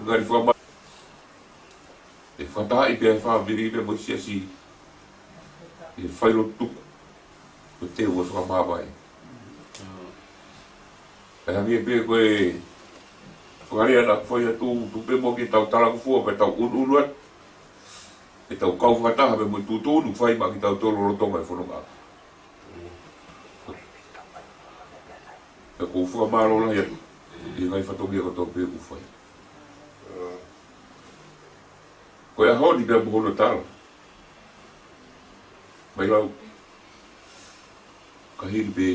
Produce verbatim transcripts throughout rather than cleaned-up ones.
Ngaahi fakama-, ʻe fakatahaʻi pē ʻa e fāmili pea mo e siasi ʻi he failotu tuku ʻo e teu ʻo e fakamāvae. ʻE hangē pē ko e fakalea naʻa ku fai atu, tuku pē muʻa ke tau talangofua pea tau ʻunuʻunu atu, ke tau kau fakataha pē mo e tuʻutuʻuni ʻoku fai maʻa kitautolu lolotonga e fononga. Pea ʻoku ou fakamālō lahi atu ʻi he ngaahi fatongia kotoa pē ʻoku fai. Ko e ʻaho ni pea mo hono tala, mai lau, ka hili pē.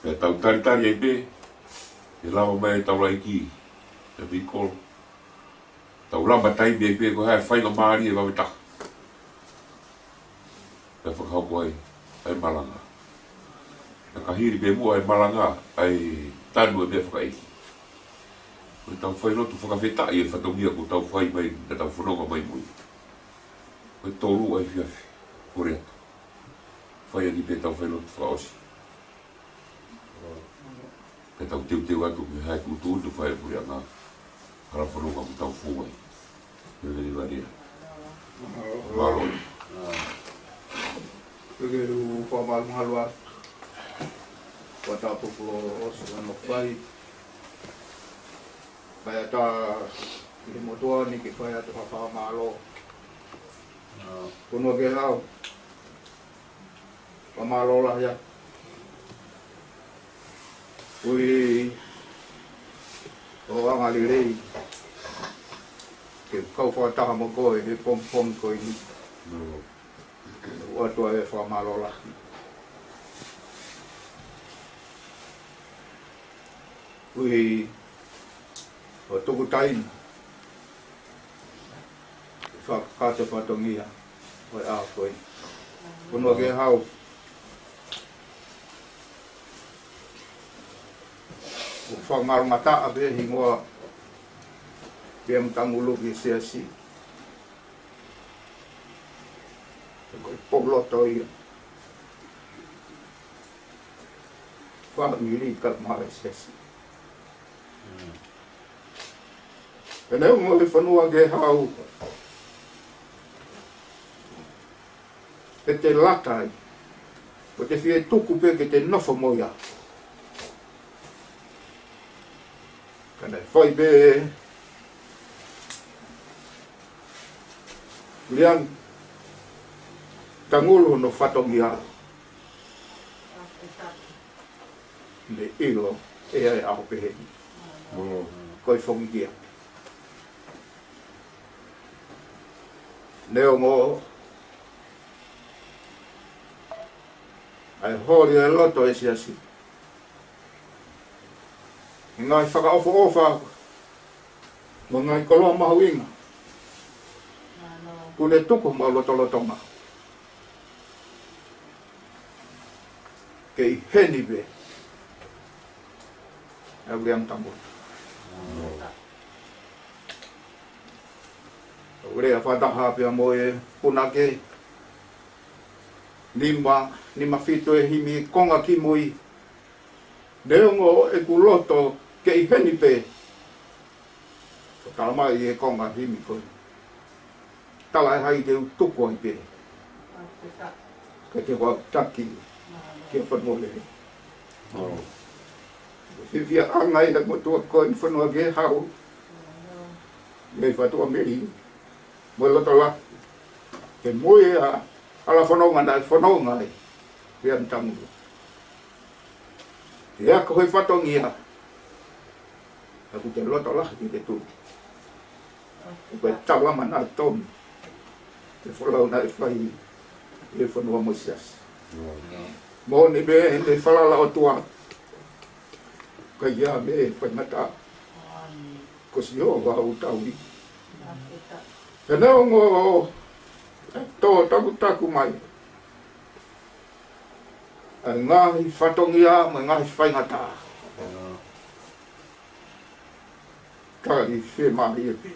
Pea tau talitali ai pē, ʻe lava mai e taulaʻeiki, ʻe piko. Tau lava taimi ai pē ko e hā e faingamālie ʻe vave taha. Pea fakahoko ai ʻa e malanga. Pea ka hili pē muʻa e malanga, ʻa e tanu e meʻa fakaʻeiki. Ko e tau failotu fakafetaʻi e fatongia kuo tau fai mai, naʻa tau fononga mai mo ia. Ko e tolu ʻa e efiafi, kole atu. Fai ʻaki pē tau failotu fakaʻosi. Pea tau teuteu atu ki he hā e tuʻutuʻuni ʻoku fai ʻe he puleʻanga. Hala fononga kuo tau fou ai. Lelei Valia. Mālō. Ke u fakamālō atu. Ko e tāpuaki kuo ʻosi hono fai. Kae ʻatā ki he motuʻa ni ke fai atu ha fakamālō. Fonua Kehau. Fakamālō lahi atu. Ui, ʻo anga lelei ke kau fakataha mo koe he pongipongi ko eni. ʻOatu ʻa e fakamālō lahi. Ui, ʻo tuku taimi ke fakakakato e fatongia ʻo e ʻaho ko eni. Fonua Kehau. ʻOku fakangalongataʻa pē hingoa Viliami Tangulu ki he siasi. Ko e poloto ia. Fāmili kae ʻumaʻā e siasi. Pea neongo e Fonua Kehau ʻe te lata ai, ʻo te fie tuku pē ke te nofo mo ia. Ka naʻe fai pē ʻe Viliami Tangulu hono fatongia. Ne ʻilo ʻe ia e ʻaho pehē ni. Ko e fongia. Neongo ʻa e holi e loto e siasi, ngaahi fakaʻofoʻofa, mo e ngaahi koloa mahuʻinga kuo ne tuku maʻa lotolotonga. Kei heni pē ʻa Viliami Tangulu. ʻOku lea fakataha pea mo e punake, nima, nima fitu e himi konga kimui. Neongo ʻeku loto kei heni pē. Ko e tala mai e konga himi ko ē. Tala ʻe hai te u tuku ai pē. Ke te ʻoatu ki he fonua lelei. Fiefia ange ai e motuʻa ko eni Fonua Kehau. ʻI he fatua meli. Mo e loto lahi. Ke mui ʻa e hala fononga naʻe fononga ai Viliami Tangulu. Ke ako he fatongia. ʻOku te loto lahi ke te tuku. Ko e taulama naʻe tonu. Ke folau naʻe fai ʻi he fonua mo e siasi. Moʻoni pē ʻene falala ʻOtua. Ka ia me faingataʻa. Ko Sihova ʻoku tauhi. He neongo ʻe tō takutaku mai ʻa e ngaahi fatongia mo e ngaahi faingataʻa. Tali fiemālie pē.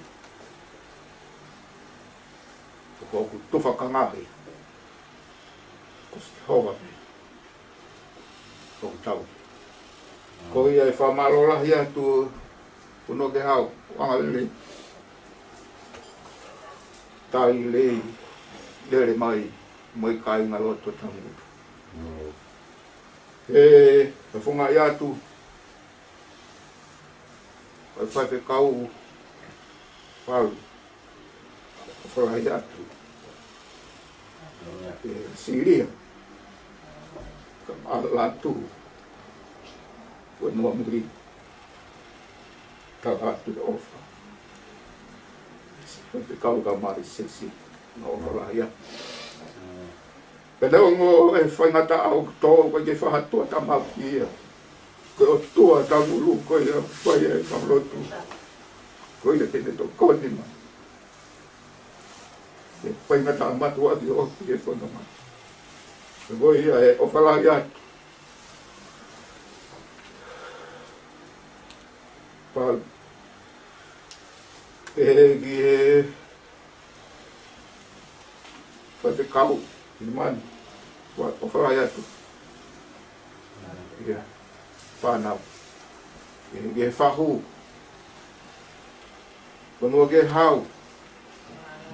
Ko ʻoku tufakanga ai. Ko Sihova pē ʻoku tauhi. Ko ia ʻe fakamālō lahi atu, Fonuakehau, ʻuhinga lelei. Tali lelei, lele mai, mo e kāinga loto Tangulu. ʻE, ʻe fafangaʻi atu, ʻe Faifekau Palu, ʻofa lahi atu. ʻE, Silia, ka ma latu, ko e noa muli, ka latu ʻofa. Faifekau ka mai sesi, ʻofa lahi atu. Pea neongo e faingataʻa ʻoku tō, ko e ke fahatua tamaki ia. Ko e ʻOtua Tangulu, ko ia fai e kau lotu. Ko ia te ne tokoni mai. E faingataʻa mātuʻaki ʻoku ʻi he fononga. Ko ia ʻe ʻofa lahi atu. Pea, ʻe ki he Faifekau Kilimani, ʻofa lahi atu. Ia, fānau. ʻE, ʻe fahu. Fonuakehau.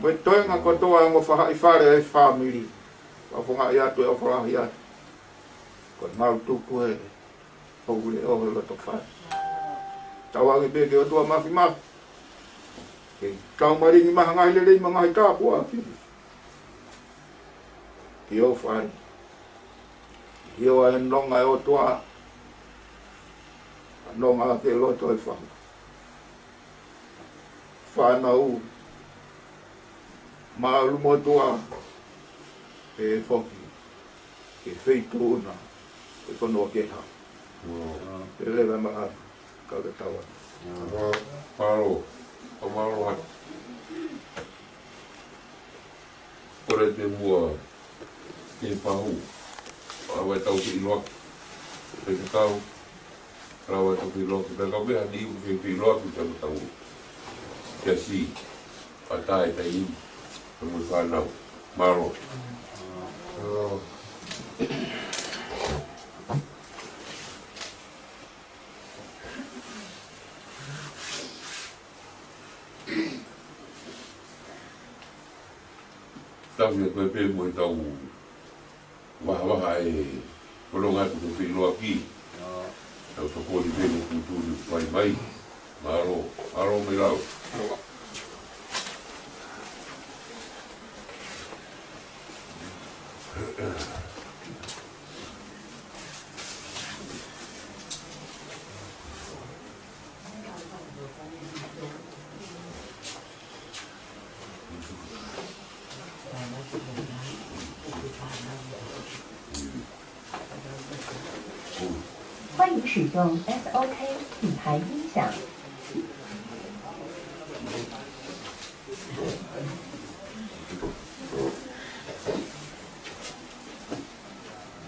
Mo e toenga kotoa ongo faʻahi fale ʻo e fāmili. Fafangaʻi atu ʻe ʻofa lahi atu. Ko e ngāue tuku ē. ʻOku leʻo he loto fai. Tauange pē ki he ʻOtua Mafimafi. Ke tau malingi mai ha ngaahi lelei mo e ngaahi tāpuaki. Ke ʻofa ai. Ke ʻofa ai nonga ʻe ʻOtua. Nonga ke loto e fanga fānau, māʻolumotuʻa, ʻe foki ki he feituʻu na, ʻe Fonuakehau. Pea leva maʻa, ka ke tau atu. Mālō, ʻo mālō atu. Kole te mua ke fahu. ʻA e tau ke ʻiloa. Pea ke tau. Lava e tau ke ʻiloa. Pea ka pea ni ke ʻiloa ke tau tau. Kia si. ʻA tai tai. Pea mo e fānau. Mālō. Tau ia ko e pē mo e tau vahavaha e kolonga atu ko Filoaki. Tau tokoni pē mo Kutuli fai mai. Mālō, mālō mai lau. Thank you. 欢迎使用S O K品牌音响。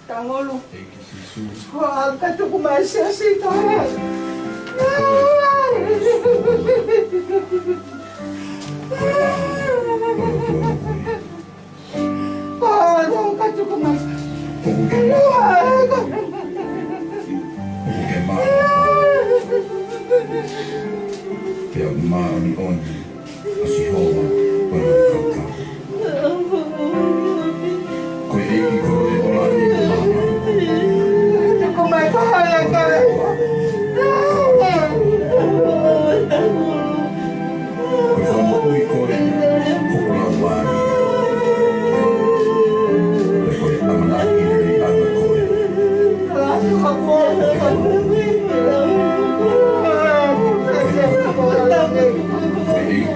Tangulu. Ko a ka tuku mai sia si ka. Ko a ka tuku mai. Pea māʻoniʻoni ʻa Sihova ko e maʻu kaukau. Ko e ʻEiki ko e ola ni ʻo māmani. Tuku mai ka hana kai. Ko e fakamoʻui koe, ko e lau vani. Ko e ʻamanaki lelei ʻa koe. Ko e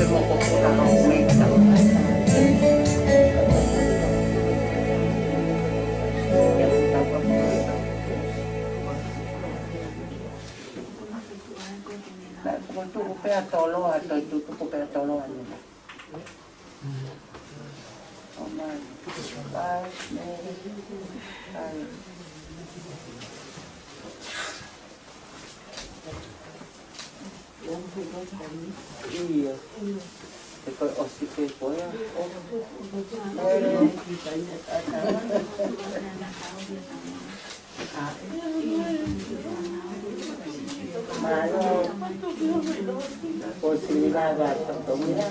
Ko tuku pea tolo, a toi tuku pea tolo ʻa ni. Oh my. Bye, Mary. Bye. Ia. Te koe ʻosi pē koe ia. Mālō. ʻOsi lava ʻa e tau ia.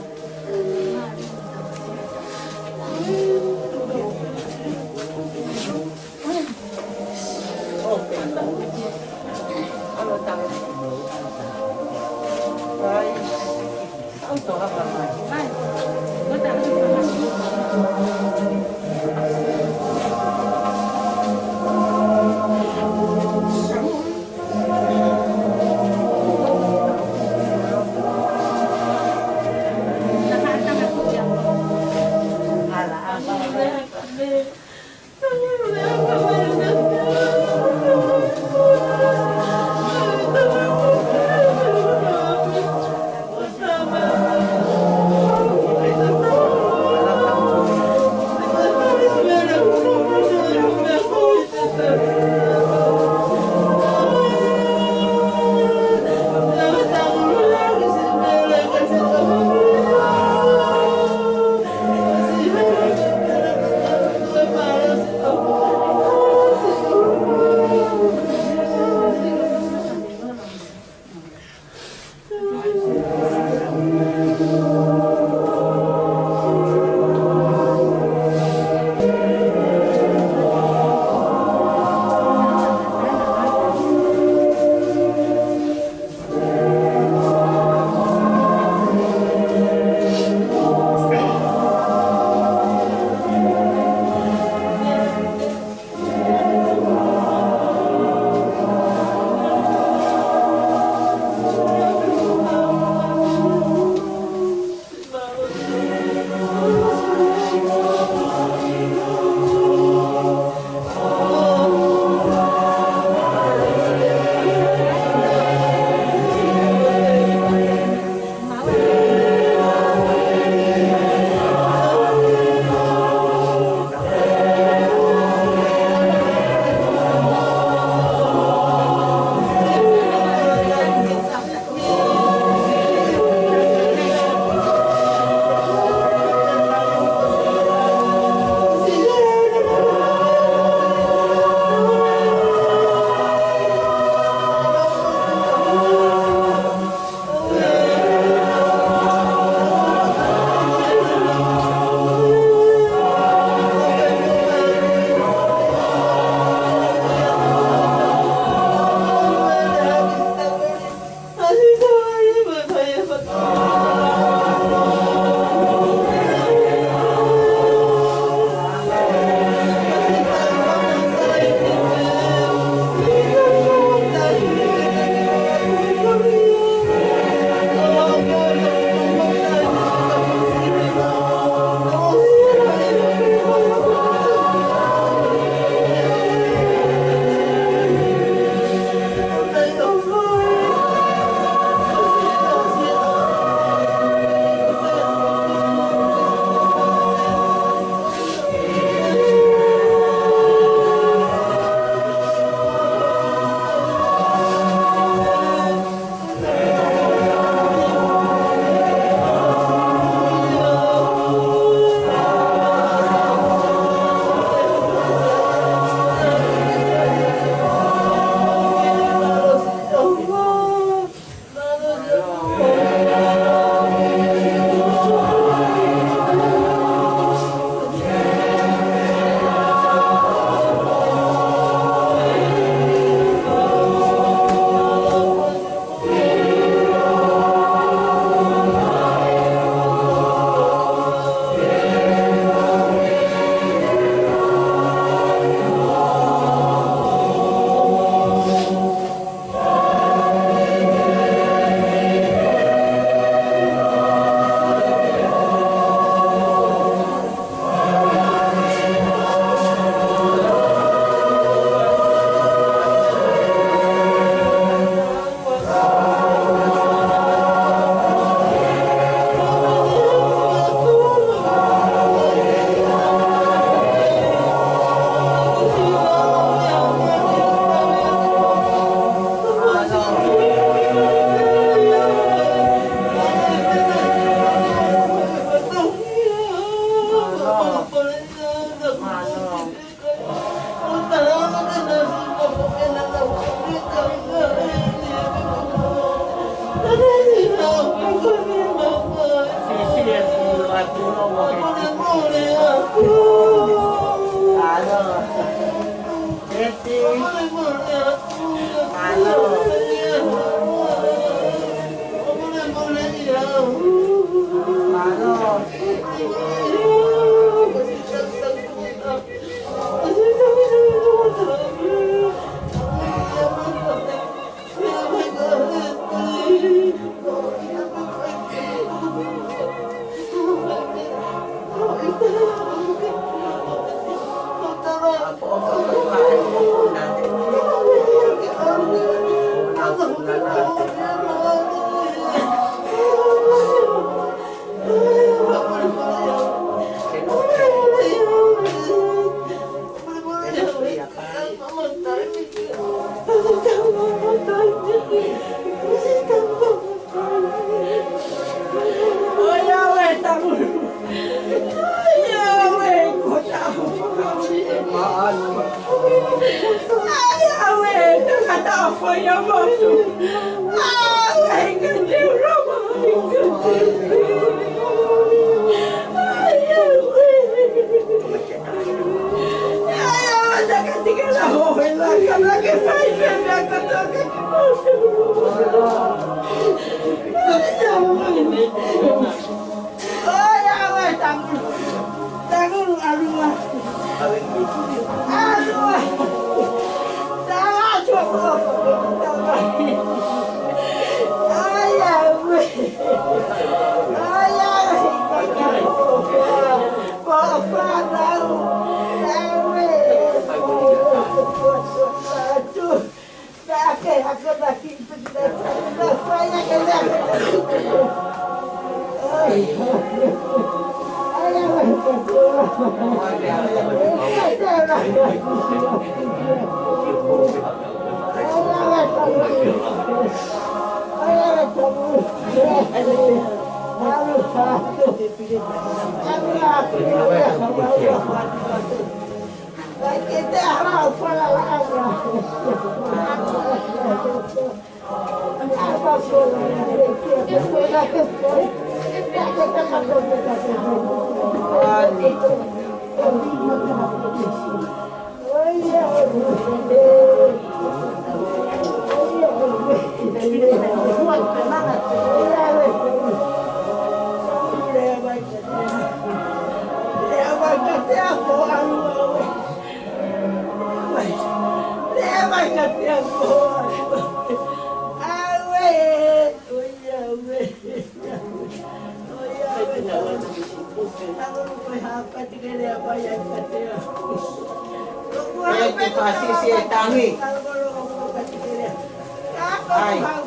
Ai.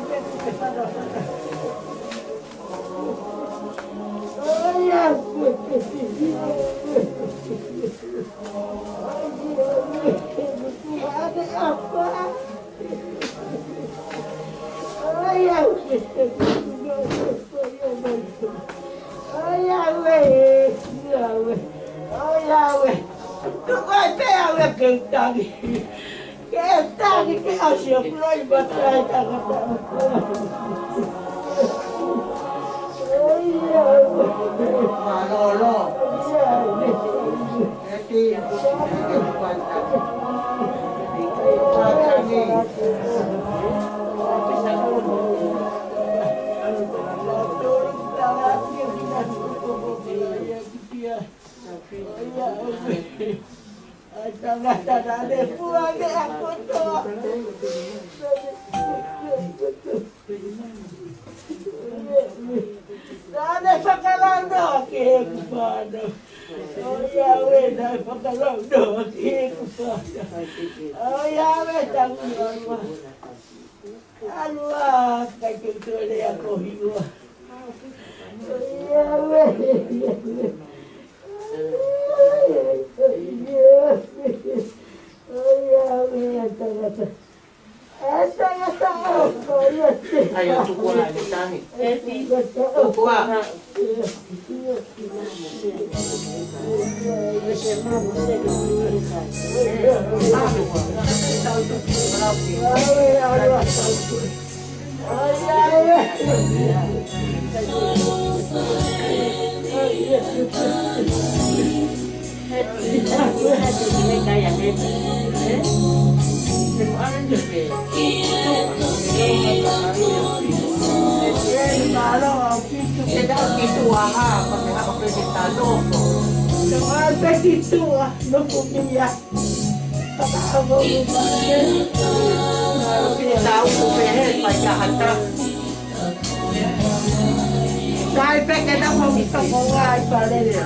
Ke tangi ke ʻasi ʻo puloi mata e tangata. Mālō. Naʻá ne fakalaunoa ki heʻeku fānau. ʻOiauē, naʻe fakalaunoa ki heʻeku fānau. ʻOiauē, tangi ʻalua. ʻAlua, kai ke toe lea ko hiva. ʻOiauē. ʻOiauē, tangata. Ai, ʻo tuku ā e tangi. Tuku ā. Tau pehē, pai ka hata. Kai pē ke na mo mi toko ngai palele.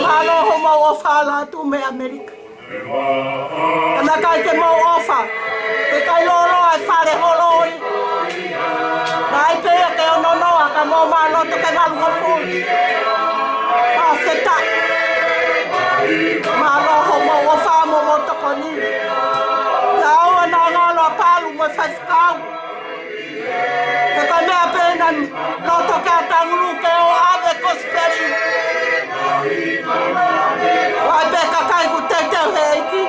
Mālō hoʻomou ʻofa atu mei ʻAmelika. Naʻe ʻikai ke mou ʻofa. ʻIkai lōloa e fale holo ʻi. Naʻe ʻi ai pē ia ke ono noa ka mou māloto ke valu hofo. Fakafetaʻi. Mālō hoʻomou ʻofa mo hoʻomou tokoni. Naʻa ʻoua naʻa ngalo ʻa Palu mo e faifekau. He ko e meʻa pē naʻe loto ki ai ʻa Tangulu ke ʻoua ʻave kosipeli. ʻOku ʻi ai pē kakai ʻoku teuteu he ʻEiki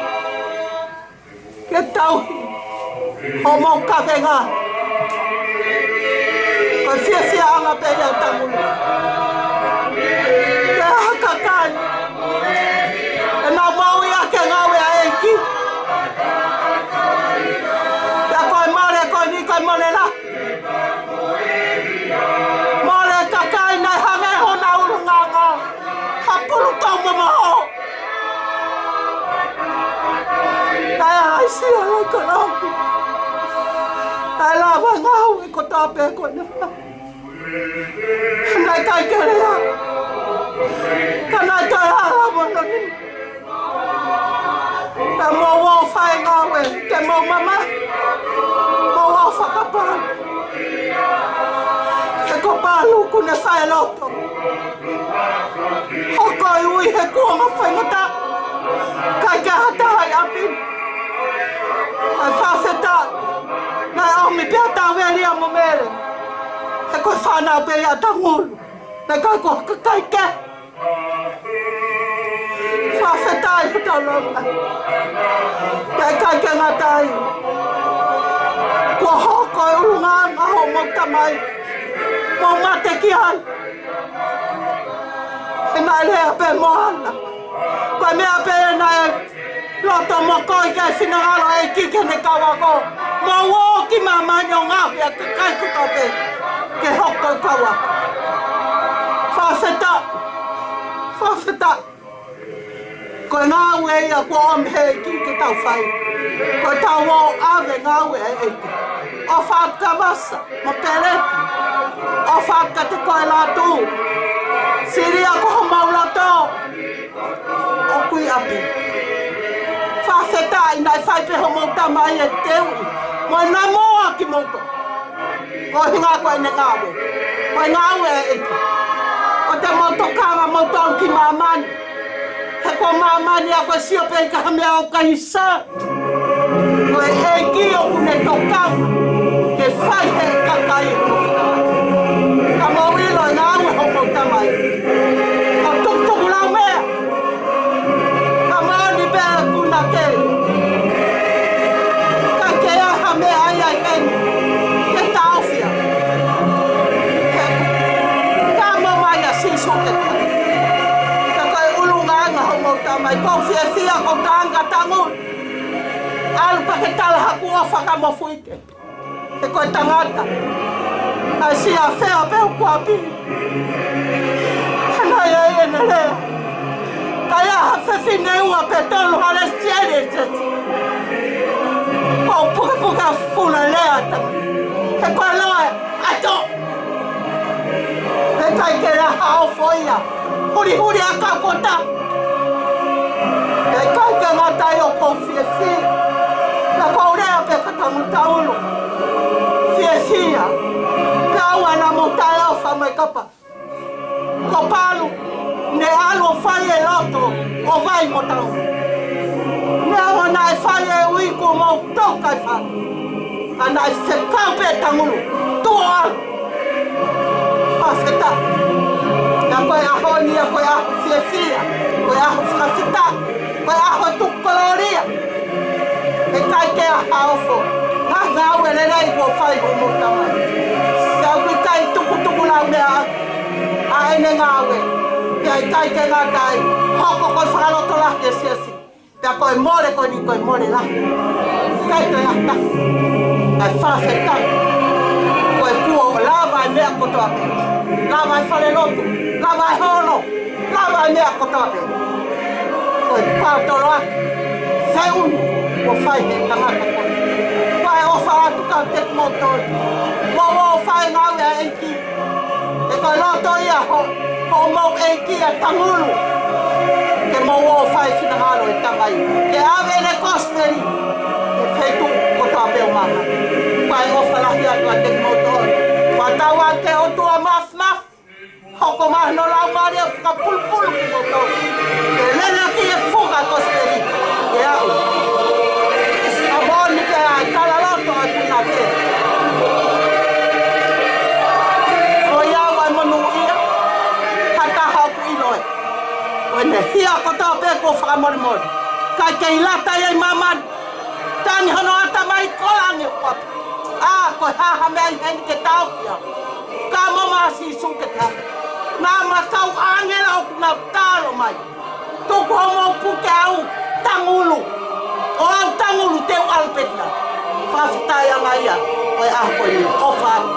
ke tauhi hoʻomou kavenga. Ko e fiefia ʻanga pē ia ʻo Tangulu. Pea ha kakai ʻe nau maʻu ia ke ngāue ʻa e ʻEiki. Pea ko e mole ko eni ko e mole lahi. Mole kakai naʻe hangē hona ʻulungaanga ha pulu tau mamaho. Naʻe ʻaisi ʻa e kalapu. Naʻe lava ngāue kotoa pē ko ʻene fai. Naʻe ʻikai ke lea. Ka naʻe toe ʻalu mo noni. Pea mou ō ʻo fai ngāue, te mou mamahi. Mou ō ʻo fakapālangi. He ko Palu ʻoku ne fai loto. Hoko e ui he kuonga faingataʻa. ʻIkai ke ʻi ai ha taha ʻi ʻapi. ʻAi fakafetaʻi. Naʻe ʻomi pē ʻa Tauvelia mo Mele. He ko e fānau pē ia ʻa Tangulu. Naʻe ʻikai ko ha kakai kehe. Fakafetaʻi hotau lounge. Pea ʻikai ke ngata ai. Kuo hoko e ʻulungaanga hoʻomou tamai. Mou mate ki ai. He naʻe lea pē Moana. Ko e meʻa pē Kae loto mo koi ke finangalo e ʻEiki ke ne kau ako. Mou ō ki māmani ʻo ngaohi ʻa e kakai kotoa pē ke hoko ko e kau ako. Fakafetaʻi. Fakafetaʻi. Ko e ngāue ia kuo ʻomi he ʻEiki ke tau fai. Ko ʻetau ō ʻave ngāue ʻa e ʻEiki. ʻOfa atu kia Vasa mo Peleti. ʻOfa atu kiate koe Lātū. Sili ʻa homau loto ʻoku ʻi ʻapi. Fakafetaʻi naʻe fai pē homau tamai e teuʻi mo e namoa kimoutolu. Ko e ʻuhinga ko ʻene ngāue. Ko e ngāue ʻa e ʻEiki. ʻOua te mou tokanga moutolu ki māmani. He ko māmani ʻoku ʻikai sio pē ki ha meʻa ʻoku ʻikai sio. Ko e ʻEiki ʻoku ne tokanga ke fai he kakai ʻoku ne fai. Ka mou ʻilo e ngāue homau tamai. Ka tukutuku lau meʻa. Ka moʻoni pē ʻoku na ke. Ka ke ʻai ha meʻa ai ai heni ke taofia. Ka mo mai ʻa Sīsū ke ta. Ka ko e ʻulungaanga homau tamai. Ko e fiefia ko e tangata ngulu. ʻAlu pē ke tala haku ʻofa ka mo fuike. He ko e tangata. ʻAi sia fea pē ʻoku ʻapi. Hana ia ʻene lea. Ka ʻi ai ha fefine ua pe tolu hale siele sesi. Ko pukapuka fula lea ta. He ko e loa ʻato. He kai ke la ha ofo ia. Hulihuli ʻa e kau kota. He kai ke ngata ai ʻoku ou fiefia. Naʻa ku lea pē ka taulutaulu. Fiefia. Pea ʻoua naʻa mou taʻeʻofa mai kapa. Ko Palu, ne ʻalu ʻo fai e loto ʻo vai mo tau. Neongo naʻe fai e uike mo toka e fai. Ka naʻe fekau pē Tangulu, tuʻo ʻalu. Fakafetaʻi. Naʻa ko e ʻaho ni, ko e ʻaho fiefia, ko e ʻaho fakafetaʻi, ko e ʻaho tuku kolōlia. He kai ke ʻai ha ofo. Ngā ngāue lelei kuo fai homou tamai. Pea ʻoku ʻikai tukutuku lau meʻa ʻa ʻene ngāue. Pea ʻikai ke ngata ai. Hoko ko e fakalotolahi e siasi. Pea ko e mole ko eni ko e mole lahi. Kai ko e ata. Kai fakafetaʻi. Ko e kuo lava e meʻa kotoa pē. Lava e fale lotu. Lava e holo. Lava e meʻa kotoa pē. Ko e pātoloaki. Seunu. Kuo fai he tangata ko eni. Ko e ʻofa atu ka te mo toi. Mo ʻo fai ngāue ʻa e ʻEiki. He ko e loto ia ho, homau ʻEiki ʻa Tangulu. Ke mou ō fai finangalo e tamai. Ke ʻave ʻene kosipeli. Ke feituʻu kotoa pē ʻo māmani. Ko e ʻofa lahi atu ʻa te mou toi. Fakatauange ʻOtua mafimafi. Hoko mai hono Laumālie ʻo fakapulupulu kimoutolu. Ke lele ki he funga kosipeli. Ke aʻu. Ka moʻoni pē ʻa e talaloto ʻa Tuna te. ʻOiauē monūʻia. Ka taha ʻoku ʻiloʻi. Ko ʻene hia kotoa pē kuo fakamolemole. Kai kei lata ia ʻi māmani. Tangi hono ʻatamai ko langi ʻoku ʻapi. ʻA, ko e hā ha meʻa ʻi heni ke taofia. Ka mo mai ʻa Sīsū ke ta. Naʻa ma kau ʻāngelo ʻoku nau talo mai. Tuku homou puke au Tangulu. ʻO au Tangulu te u ʻalu pē ki ai. Fakafetaʻi ange ia. Ko e ʻaho ko eni. ʻOfa atu.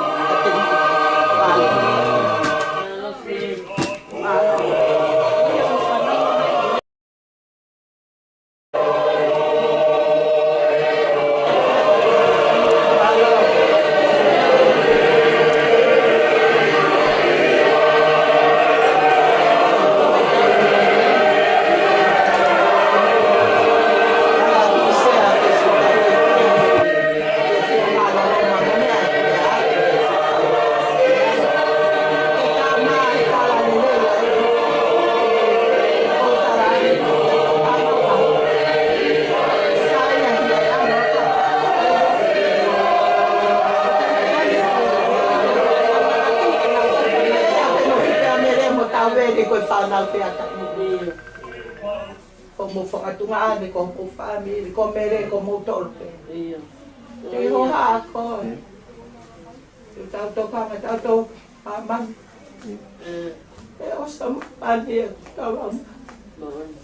Ko mo fakatunga ane, ko mo fāmili, ko mele, ko mo tolu pē. ʻIo. Te ho hako. Te tau tokanga, tau tau a mami. ʻE. ʻE ʻosi ʻa mami ʻe tau a mami. Moʻoni.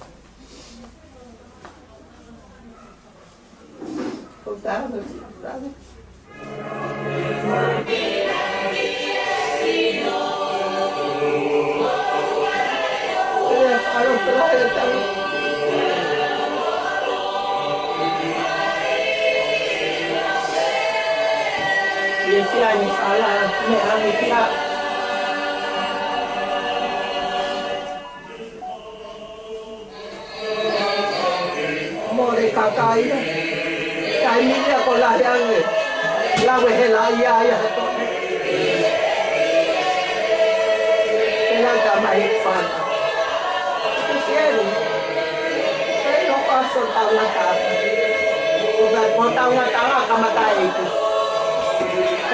Mole kakai ia. Taimi ia ko lahi ange. Lave he laʻi ia ia he toʻo. Ke lata mai fana. Ke sieri. Ke loko aso tau ngata. Ko ka ko tau ngata ngata kamata eki.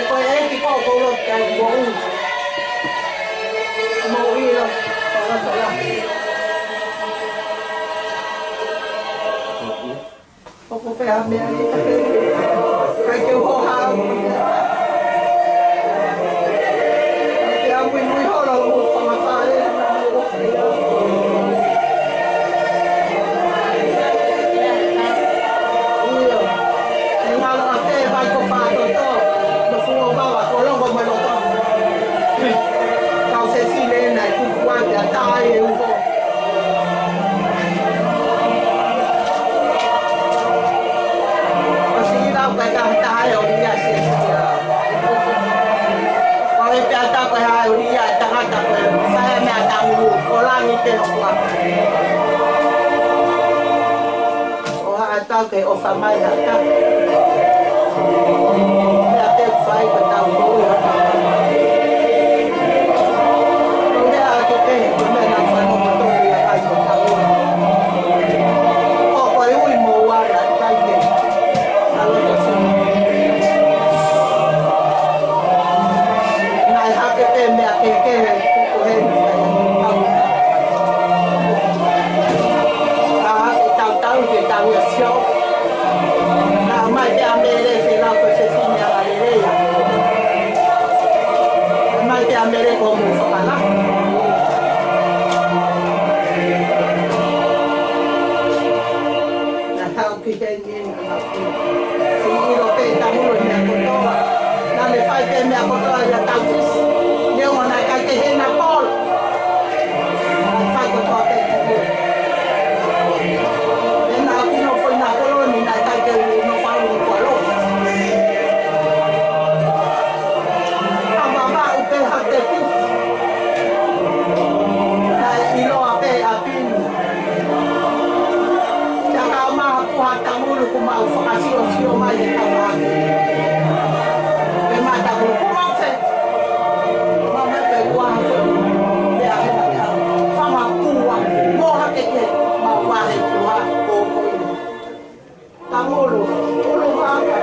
Ko e eki ko ko lo kia ko u. Mo ilo. Ko la tola. Ko ko pē ha meʻa ni ka ke, ka ke u hoha au. Ke au mui mui holo mo fanga fale. Io. E ngalo a te vai ko fatoto. Mo fuo vava ko longo mo loto. Kau se sile na i kuku ake a tai e uko. Ko si ila ko e ka taha e o ia se ia. Ko e pea ta ko e ha o ia tangata ko e saia mea ta ulu ko langi te no kua. ʻO haʻatau ke ʻofa mai ha taha. Mea te fai ka tau moʻui ha taha. Ko mea ake pē, ko mea na fai mo moto ia kai ko tau. Ko ko e ui mo ua na kai ke. Alo to sini. Naʻe hake pē mea kehekehe, ko he ni fai. Ka ke tautau ke tau ia sio. Naʻa mai pē ʻa Mele se lau ko se sini a Galilea. Mai pē ʻa Mele ko mo fakala. Na tau ki te ni. ʻIlo pē tamulo meʻa kotoa. Naʻa ne fai pē meʻa kotoa ia Tautisi. Neongo naʻe ʻikai ke hena polo. Naʻe fai kotoa pē tamulo. Pea naʻa ku nofo ʻi na koloni naʻe ʻikai ke u nofo au ʻi kualo. ʻA mamaʻu pē ha tepu. Naʻe ʻiloa pē ʻa Pini. Kia ka maha kuha tangulu ku mau fakasiosio mai he kavake. Ke mata ku mau fe. Mau me ke kuaha fe. Pea he mata. Fanga kuha. Mo hake ke mau vahe kuha. Ko ko. Tangulu, ulu maka.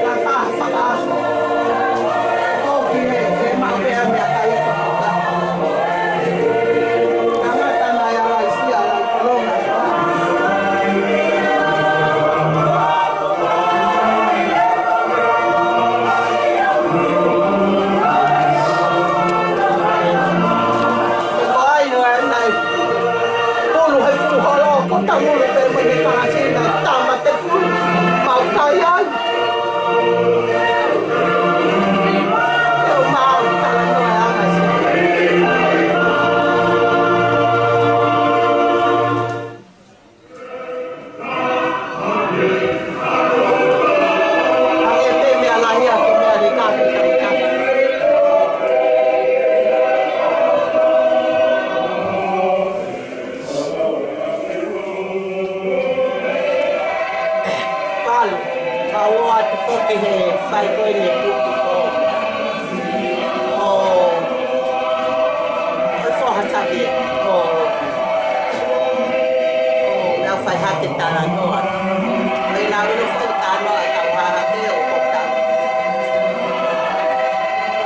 Ka fa, fa, fa. Ko ki he, he ma pea mea kai. Tangata na ia lai sia lai kolonga. Ko ai no ai nai. Pulu he fuʻu holo, ko tangulu pē mo e pangasina, tama te pulu, mau kai ai. Te u mau talanoa ʻa e anga si. Palu, ka ʻoatu foki he fai ko eni kupu ko. ʻO, ʻo e foha taki, ʻo, ʻo, na fai hake talanoa. Mai na ʻilo fai talanoa, ka ua hake ʻo kota.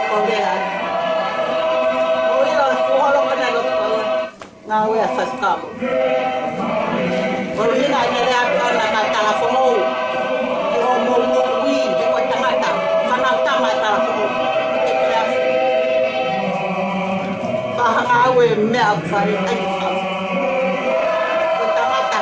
Ko lea. ʻO ʻilo fuʻu holo ko na lo ko. Ngāue ʻa Faifekau. Ko e ʻuhinga ʻene lea ʻana ka talafongo. Ke hoʻomou moʻui, he ko e tangata, fānau tama ʻe talafongo. Ke pea. Fakangāue meʻa ʻoku fai ai ke fai. Ko e tangata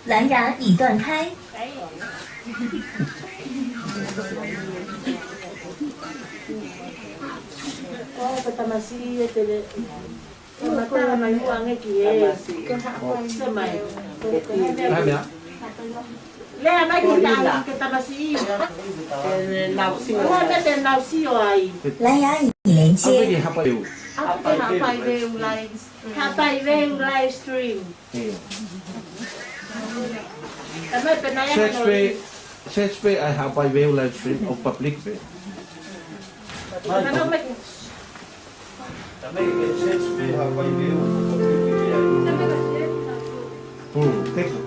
蓝牙已断开。 Ko e tamasiʻi ē, te le. Ko e tamasiʻi. Lea mai ki he tamasiʻi. Lea mai ki he tamasiʻi. Ko e tamasiʻi. 蓝牙已连接。 Hapai Veu live stream. Hapai Veu live stream. ʻIo. Search pē, search pē ʻa e Hapai Veu live stream ʻo public pē. Hmm, thank you.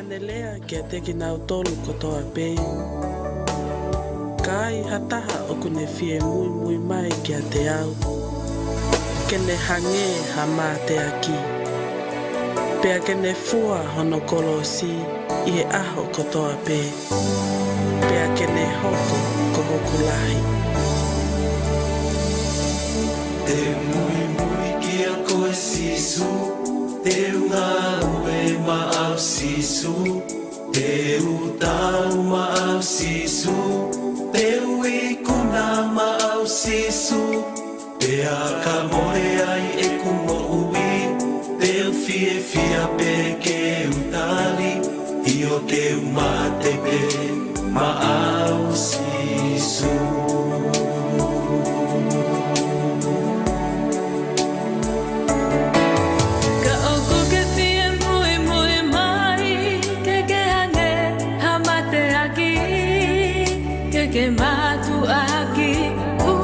Ne lea kiate kinautolu kotoa pē: Ka ai ha taha ʻoku ne fie muimui mai kiate au, ke ne hangē ha mateaki, pea ke ne fua hono kolosi ʻi he ʻaho kotoa pē, pea ke ne hoko ko hoku lahi. Te u muimui kiate koe Sīsū, te u ngāue maʻau Sīsū, te u tau maʻau Sīsū, te u ikuna maʻau Sīsū, pea ka mole ai ʻeku moʻui, te u fiefia pē ke u tali, ʻio te u mate pē maʻau Sīsū. Ka ʻoku ke fie muimui mai, ke ke hangē ha mateaki, ke ke mātuʻaki ʻi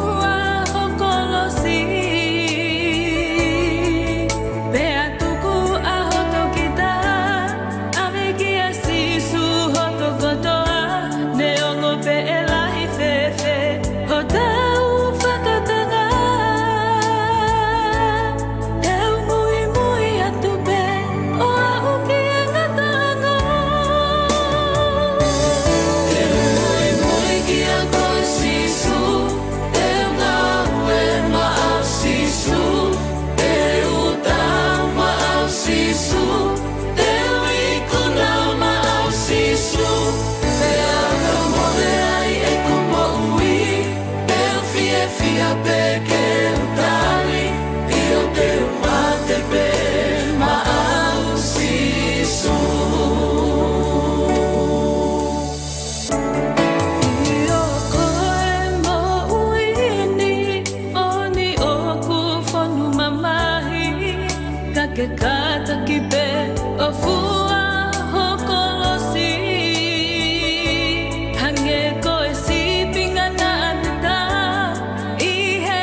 ho kolosi. Pea tuku ʻa hoto kita, ʻave kia Sīsū hoto kotoa, neongo pe ʻe lahi fēfē hotau fakatanga. Te u muimui atu pē ʻo aʻu ki he ngataʻanga. Te u muimui kiate koe Sīsū, te u ngāue maʻau Sīsū, te u tau maʻau Sīsū, te u ikuna maʻau Sīsū, pea ka mole ai ʻeku moʻui, te u fiefia pē ke u tali, ʻio te u mate pē maʻau Sīsū. ʻIo ko e moʻui ni, ʻoni ʻoku fonu mamahi, ka ke kātaki pē ʻo fua ho kolosi. Hangē ko e sipi ngata ʻaneta ʻi he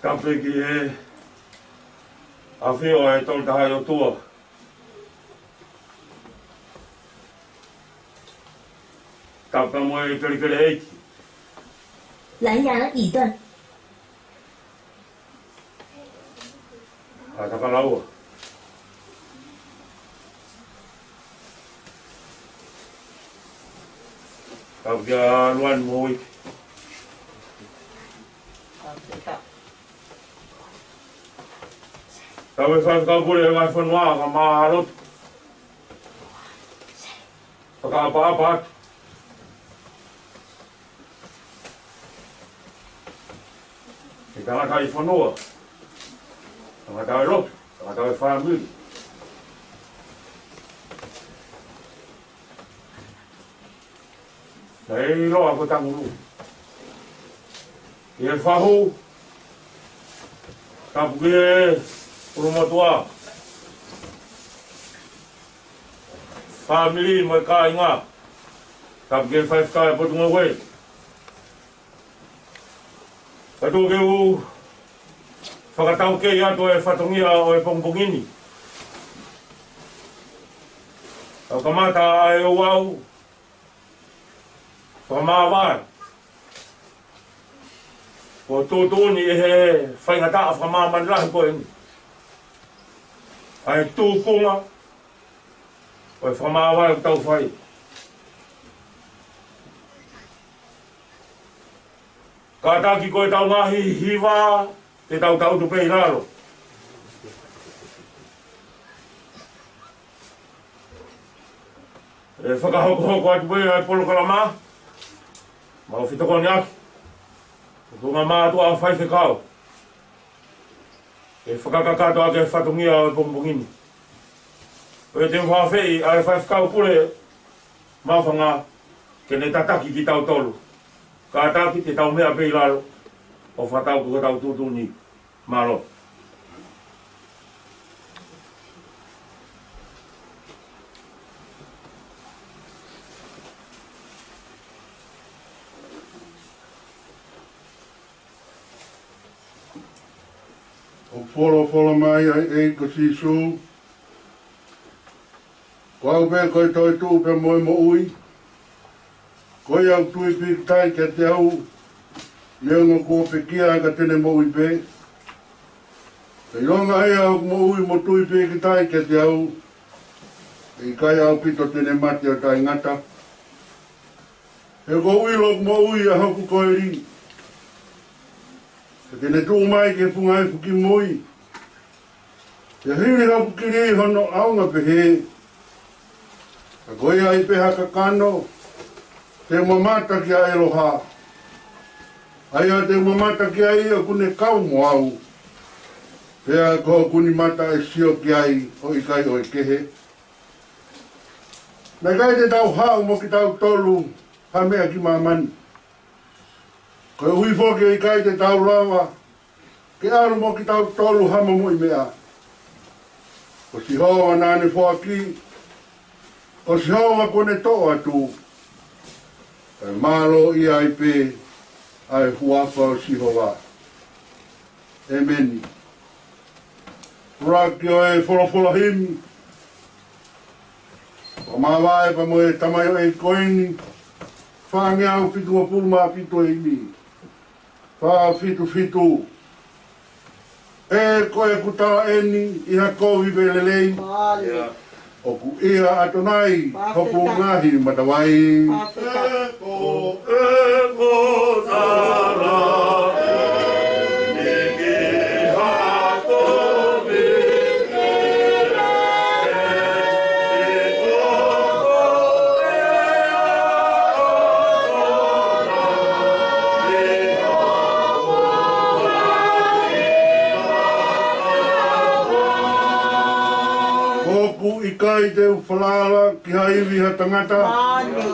Tapu ki he ʻafio ʻa e Tolu Tahaʻi ʻOtua. Tapu mo e kelekele ʻEiki. Laia ʻi ta. ʻA Takalaua. Tapu kia Luani mo Uike. Tapu e faifekau pule ʻo e ngaahi fonua, kae ʻumaʻā lotu. Fakaʻapaʻapa atu ki he tangataʻi fonua, tangataʻi lotu, tangataʻi fāmili. Naʻe ʻiloa ko Tangulu. Ki he fahu, tapu ki he ʻulumotuʻa, fāmili mo e kāinga. Tapu ki he faifekau ʻo e Potungāue. Ka tuku ke u fakataukei atu e fatongia ʻo e pongipongi ni. ʻO kamata ʻa e ouau fakamāvae, ʻoku tuʻutuʻuni ʻe he faingataʻa fakamāmani lahi ko eni ʻa e tūkunga ʻo e fakamāvae ʻoku tau fai. Kātaki ko e tau ngaahi hiva, te tau tangutu pē ʻi lalo. ʻE fakahokohoko atu pē ʻa e polokalama, mau fetokoniʻaki ʻa e ngaahi mātuʻa faifekau, ʻe fakakakato ʻaki e fatongia ʻo e pongipongi ni. ʻOku ou fakaafeʻi ʻa e faifekau pule Maʻufanga ke ne tataki kitautolu. Kātaki te tau meʻa pē ʻi lalo ʻo fakatau ko ʻetau tuʻutuʻuni. Mālō. ʻOku folofola mai ʻa e ʻEiki ko Sīsū, Ko au pē ko e toetuʻu pea mo e moʻui. Ko ia ʻoku tui pīkitai kiate au, neongo kuo pekia ka te ne moʻui pē. Pea ʻilonga ia ʻoku moʻui mo tui pīkitai kiate au, ʻe ʻikai ʻaupito te ne mate ʻo taʻengata. He ʻoku ou ʻilo ʻoku moʻui ʻa hoku koeli, ka te ne tuʻu mai ki he funga efu kimui. Pea hili hoku kili hono ʻaonga pehē, ka ko ia ʻi ai pē ha kakano, te u mamata ki he ʻEloha. ʻA ia te u mamata ki ai ʻoku ne kau mo au, pea ko hoku nima te u sio ki ai ʻo ʻikai ʻo e kehe. Naʻe ʻikai te tau haʻu mo kitautolu ha meʻa ki māmani, koeʻuhi foki ʻe ʻikai te tau lava ke ʻalu mo kitautolu ha momoʻi meʻa. Ko Sihova naʻa ne foaki, ko Sihova kuo ne toʻo atu, kae mālōʻia ai pē ʻa e huafa ʻo Sihova. ʻEmeni. Ua ki he folofola himi, ʻo māvae pea mo e tamaioʻeiki ko eni, fāngeau fitungofulu mā fitu e himi. Fā fitu fitu. ʻE ko ʻeku tala eni ʻi ha kovi pē lelei. Mālie. ʻOku ʻia ʻAtonai hoku ngaahi matavai. Pāfeta. ʻE ko ʻeku tala eni ʻi ha kovi pē lelei. ʻOku ʻikai te u falala ki ha ivi ʻa ha tangata. Mālie.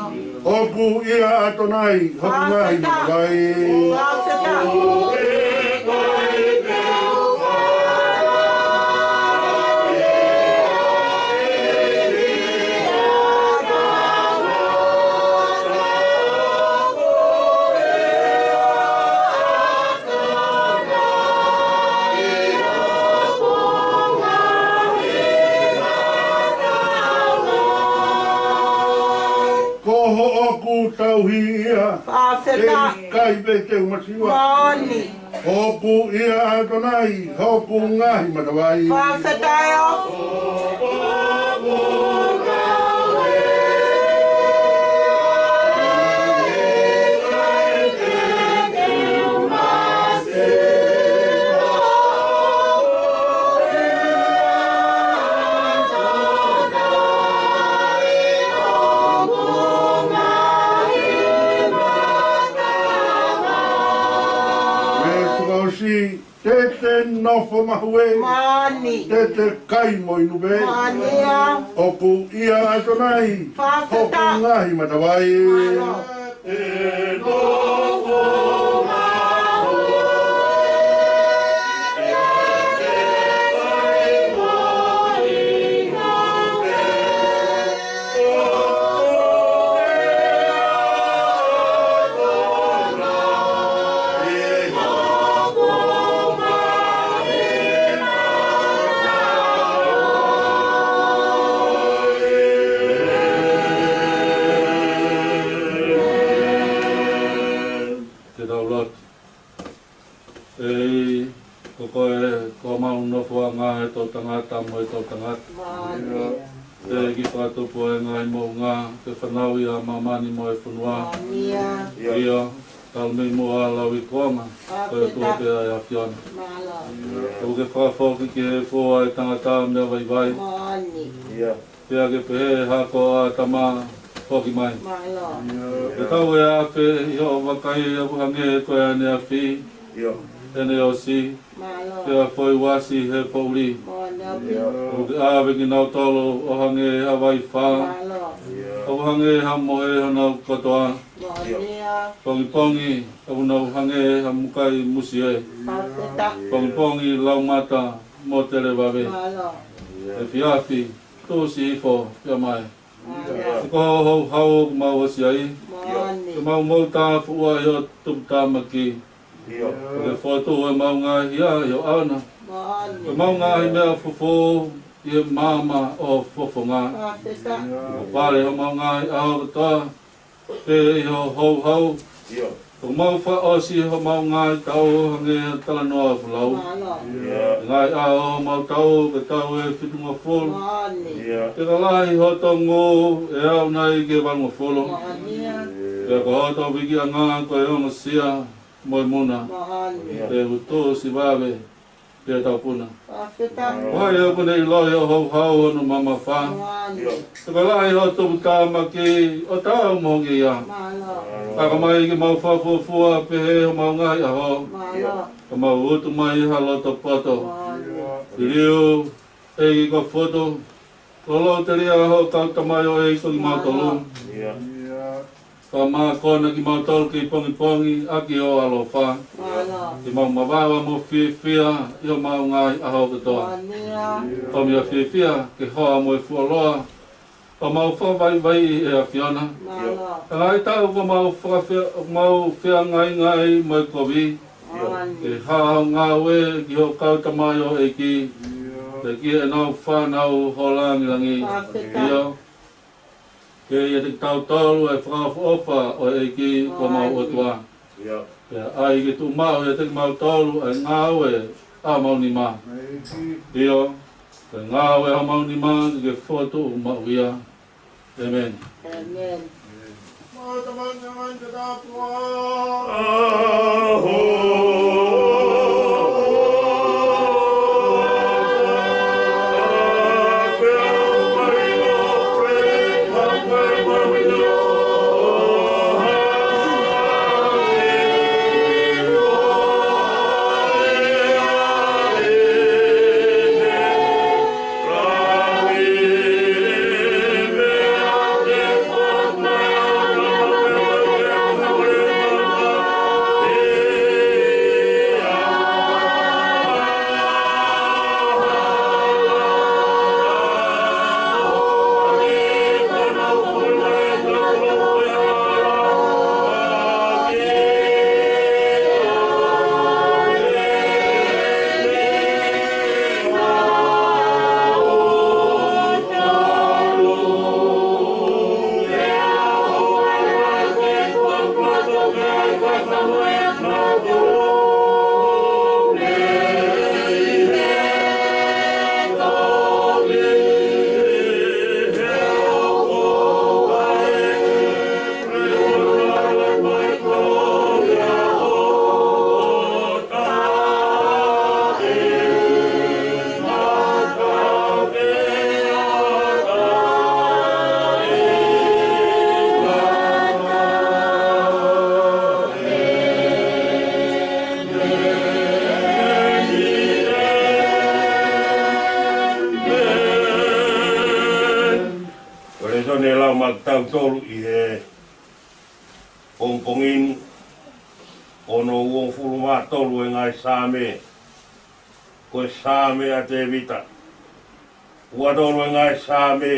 ʻOku ʻia ʻAtonai hoku ngaahi matavai. Pāfeta. ʻOku ʻi ai. Fakafetaʻi. ʻE ʻikai pē te u masiva. Moʻoni. ʻOku ʻia ʻAtonai hoku ngaahi matavai. Fakafetaʻi ʻo. Mei tuʻa ʻosi, te te nofo mahuʻinga. Moʻoni. Te te kai mo inu pē. Moʻoni ia. ʻOku ʻia ʻAtonai. Fakafetaʻi. Hoku ngaahi matavai. Mālō. Ke tau lotu. ʻEiki, ko koe, ko homau nofoʻanga ʻi he toʻutangata mo e toʻutangata. Mālō. ʻEiki, fakatupu ʻa e ngaahi moʻunga, ke fanauʻi ʻa māmani mo e fonua. Mālō. ʻIo, talu mei muʻa ʻa e lauikuonga, ko e ʻOtua pē ʻa e ʻAfiona. Mālō. ʻOku ke fakafoki ki he fua ʻa e tangata mei he vaivai. Mālō. Pea ke pehē hako ʻa ʻĀtama foki mai. Mālō. Ke tau ʻi he afi ʻi hoʻo vakai ʻoku hangē ko ʻene afi. ʻIo. ʻEne ʻosi. Mālō. Pea foʻi uasi he poʻuli. Mālō. ʻIo. ʻOku ke ʻave kinautolu ʻo hangē ha vaifā. Mālō. ʻIo. ʻOku hangē ha mohe honau kotoa. Mālō. Pongipongi, ʻoku nau hangē ha mukai musie. Fakafetaʻi. Pongipongi laumata mo televave. Mālō. Efiafi, tuʻusi hifo, pea mai. Mālō. Ko hoʻo houhau ʻoku mau ʻosi ai. Moʻoni. Ke mau moʻui taʻefuʻua ʻi hoʻo tuputāmaki. ʻIo. Ke fokotuʻu ʻemau ngaahi hia ʻi ho ʻao na. Moʻoni. Ke mau ngaahi meʻa fufū ʻi he maama ʻo ho fofonga. Fakafetaʻi. Ke pale homau ngaahi ʻaho kotoa pē ʻi hoʻo houhau. ʻIo. Ke mau fakaʻosi homau ngaahi taʻu ʻo hangē ha talanoa folau. Mālō. ʻIo. Ngaahi ʻaho homau taʻu ke tau ʻe fitungofulu. Moʻoni. ʻIo. Ke ka lahi hoto ngū ʻe aʻu nai ki he valungofulu. Moʻoni. Pea ko hoto vikiʻanga ko e ongosia mo e muna. Moʻoni. Pea ʻoku tuʻusi vave pea tau puna. Fakafetaʻi. Ko hai ʻoku ne ʻiloʻi hoʻo houhau hono mamafa. Mālō. Ke ka lahi hoʻo tuputāmaki ʻo taau mo hoku ngeia. Mālō. Ka ka mai ke mau fakafuofua pehē homau ngaahi ʻaho. Mālō. Ka mau utu mai ha loto poto. Mālō. Liliu, ʻEiki ko Fotu, lolo telia hoʻo kau tamaioʻeiki ko kimautolu. Mālō. ʻIo. Fakamākona kimautolu kei pongipongi ʻaki hoʻo ʻaloʻofa. Mālō. Ke mau mavava mo fiefia ʻi homau ngaahi ʻaho kotoa. Mālō. Ko homau fiefia ke hoa mo e fuoloa ʻo homau fakavaivaiʻi ʻe ʻAfiona. Mālō. Ka ngaahi taʻu ʻoku mau fakafea-, ʻoku mau feangaingai mo e kovi. Mālō. Ke hā hoʻo ngāue ki hoʻo kau tamaioʻeiki. Pea ki heʻenau fānau ho lāngilangi. Fakafetaʻi. ʻIo. Ke ʻiate kitautolu ʻa e fakaʻofoʻofa ʻo e ʻEiki ko homau ʻOtua. ʻIo. Pea ʻai ke tuʻumaʻu ʻiate kimautolu ʻa e ngāue ʻa homau nima. ʻIo. Ko e ngāue ʻa homau nima ke fokotuʻu maʻu ia. ʻĒmeni. ʻĒmeni. Ne lau maʻa kitautolu ʻi he pongipongi ni, ko hono uofulu mā tolu e ngaahi Saame, ko e Saame ʻa Tēvita. Ua tolu e ngaahi Saame.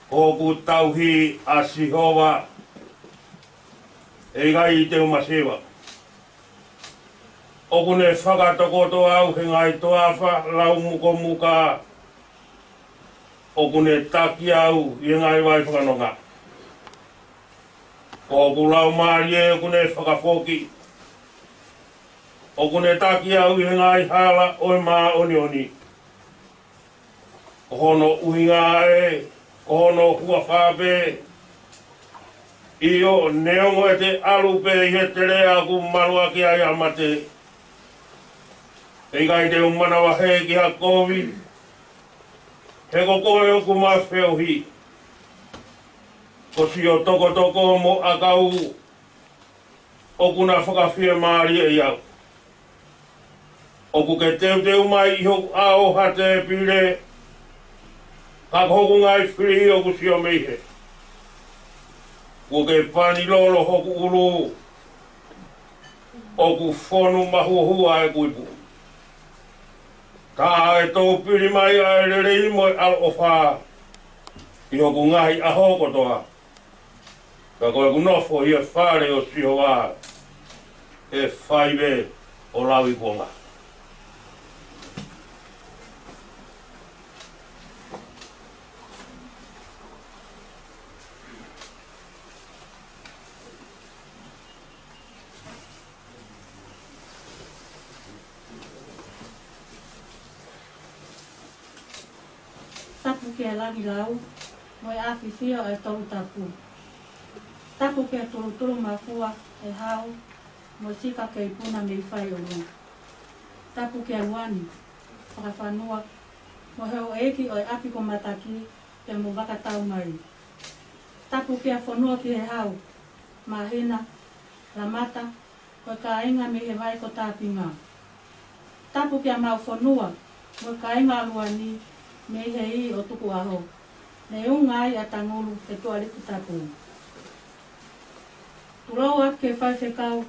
Ko hoku tauhi ʻa Sihova, ʻe ʻikai te u masiva. ʻOku ne fakatokoto au he ngaahi toafa laumukomuka. ʻOku ne taki au ʻi he ngaahi vai fakanonga. Ko hoku laumālie ʻoku ne fakafoki. ʻOku ne taki au ʻi he ngaahi hala ʻo e māʻoniʻoni. Ko hono ʻuhinga ē, ko hono huafa pē. ʻIo, neongo ʻete ʻalu pē ʻi he teleʻa ʻoku maluʻaki ai ʻa mate, ʻe ʻikai te u manavahē ki ha kovi. He ko koe ʻoku ma feohi. Ko siʻo tokotoko mo ʻakau ʻoku na fakafiemālieʻi au. ʻOku ke teuteu mai ʻi hoku ʻao ha tēpile, ka ko hoku ngaahi fili ʻoku sio mei hē. Kuo ke pani lolo hoku ʻulu, ʻoku fonu mahuohua ʻeku ipu. Ka ʻe toupili mai ʻa e lelei mo e ʻaloʻofa ʻi hoku ngaahi ʻaho kotoa. Ka ko ʻeku nofo ʻi he fale ʻo Sihova, ʻe fai pē ʻo lauikuonga. Tapu ki he langilau, mo e ʻafifio ʻa e Tolu Tapu. Tapu ki he tulutulu mafua ʻe hau, mo e sika kei puna mei faiʻolunga. Tapu ki he uani, fakafanua, mo e houʻeiki ʻo e ʻapi ko Mataki, pea mo Vakataumai. Tapu ki he fonua ki he hau, māhina, lamata, ko e kāinga mei he vai ko Tāpinga. Tapu ki he maʻu fonua, mo e kāinga ʻa Luani, mei he iʻi ʻo Tukuʻaho. Ne unga ai ʻa Tangulu he tuʻa Likutapu. Tulou atu ki he faifekau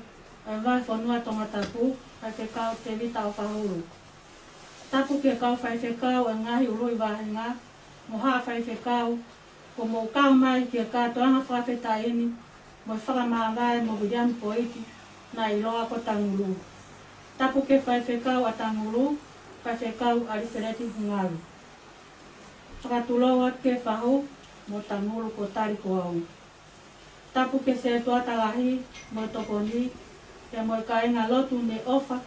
ʻa e vahefonua Tongatapu, faifekau Tēvita ʻOfahulu. Tapu ki he kau faifekau ʻa e ngaahi ului vāhenga, mo haʻa faifekau, kuo mou kau mai ki he kātoanga fakafetaʻi ni, mo e fakamāvae mo Viliami Poiti, naʻe ʻiloa ko Tangulu. Tapu ki he faifekau ʻa Tangulu, faifekau ʻAlifeleti Hungalu. Fakatulou atu ki he fahu, mo Tangulu ko Tali ko au. Tapu ki he setuata lahi, mo e tokoni, pea mo e kāinga lotu ne ʻofa,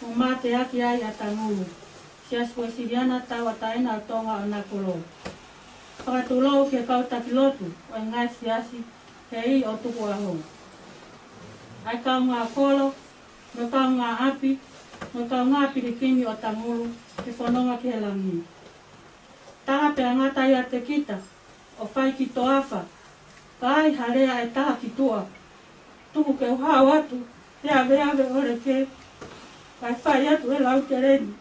mo mateaki ai ʻa Tangulu. Siasi Uesiliana Tauʻatāina ʻo Tonga ʻo Nakolo. Fakatulou ki he kau taki lotu ʻo e ngaahi siasi he iʻi ʻo Tukuʻaho. ʻA e kaungā kolo, mo e kaungā ʻapi, mo e kaungā pilikimi ʻo Tangulu, ke fononga ki he langi. Tala pea ngata ʻiate kita, ʻo fai ki toafa, ka ai ha lea ʻe taha ki tuʻa. Tuku ke u hao atu, he aveave ʻo Leke, kae fai atu e lau teleni.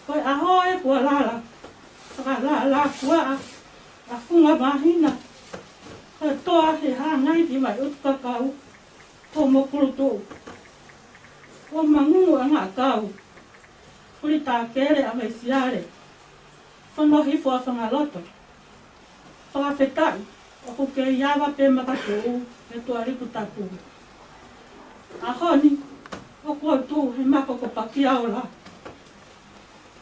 Ko e ʻaho ē kuo lala, fakalala kuaʻa, ʻa Funga Māhina, ko e toa he hāngai ki mai ʻUtukakau, ko Mokulutuʻu. Ko Mangungu ʻa Ngakau, Fuli Takele ʻa Mesiale, Fono Hifo ʻa Fangaloto. Fakafetaʻi, ʻoku kei ava pē makatuʻu he tuʻa Likutapu. ʻAho ni, ʻoku ou tuʻu he mako ko Pakiaola.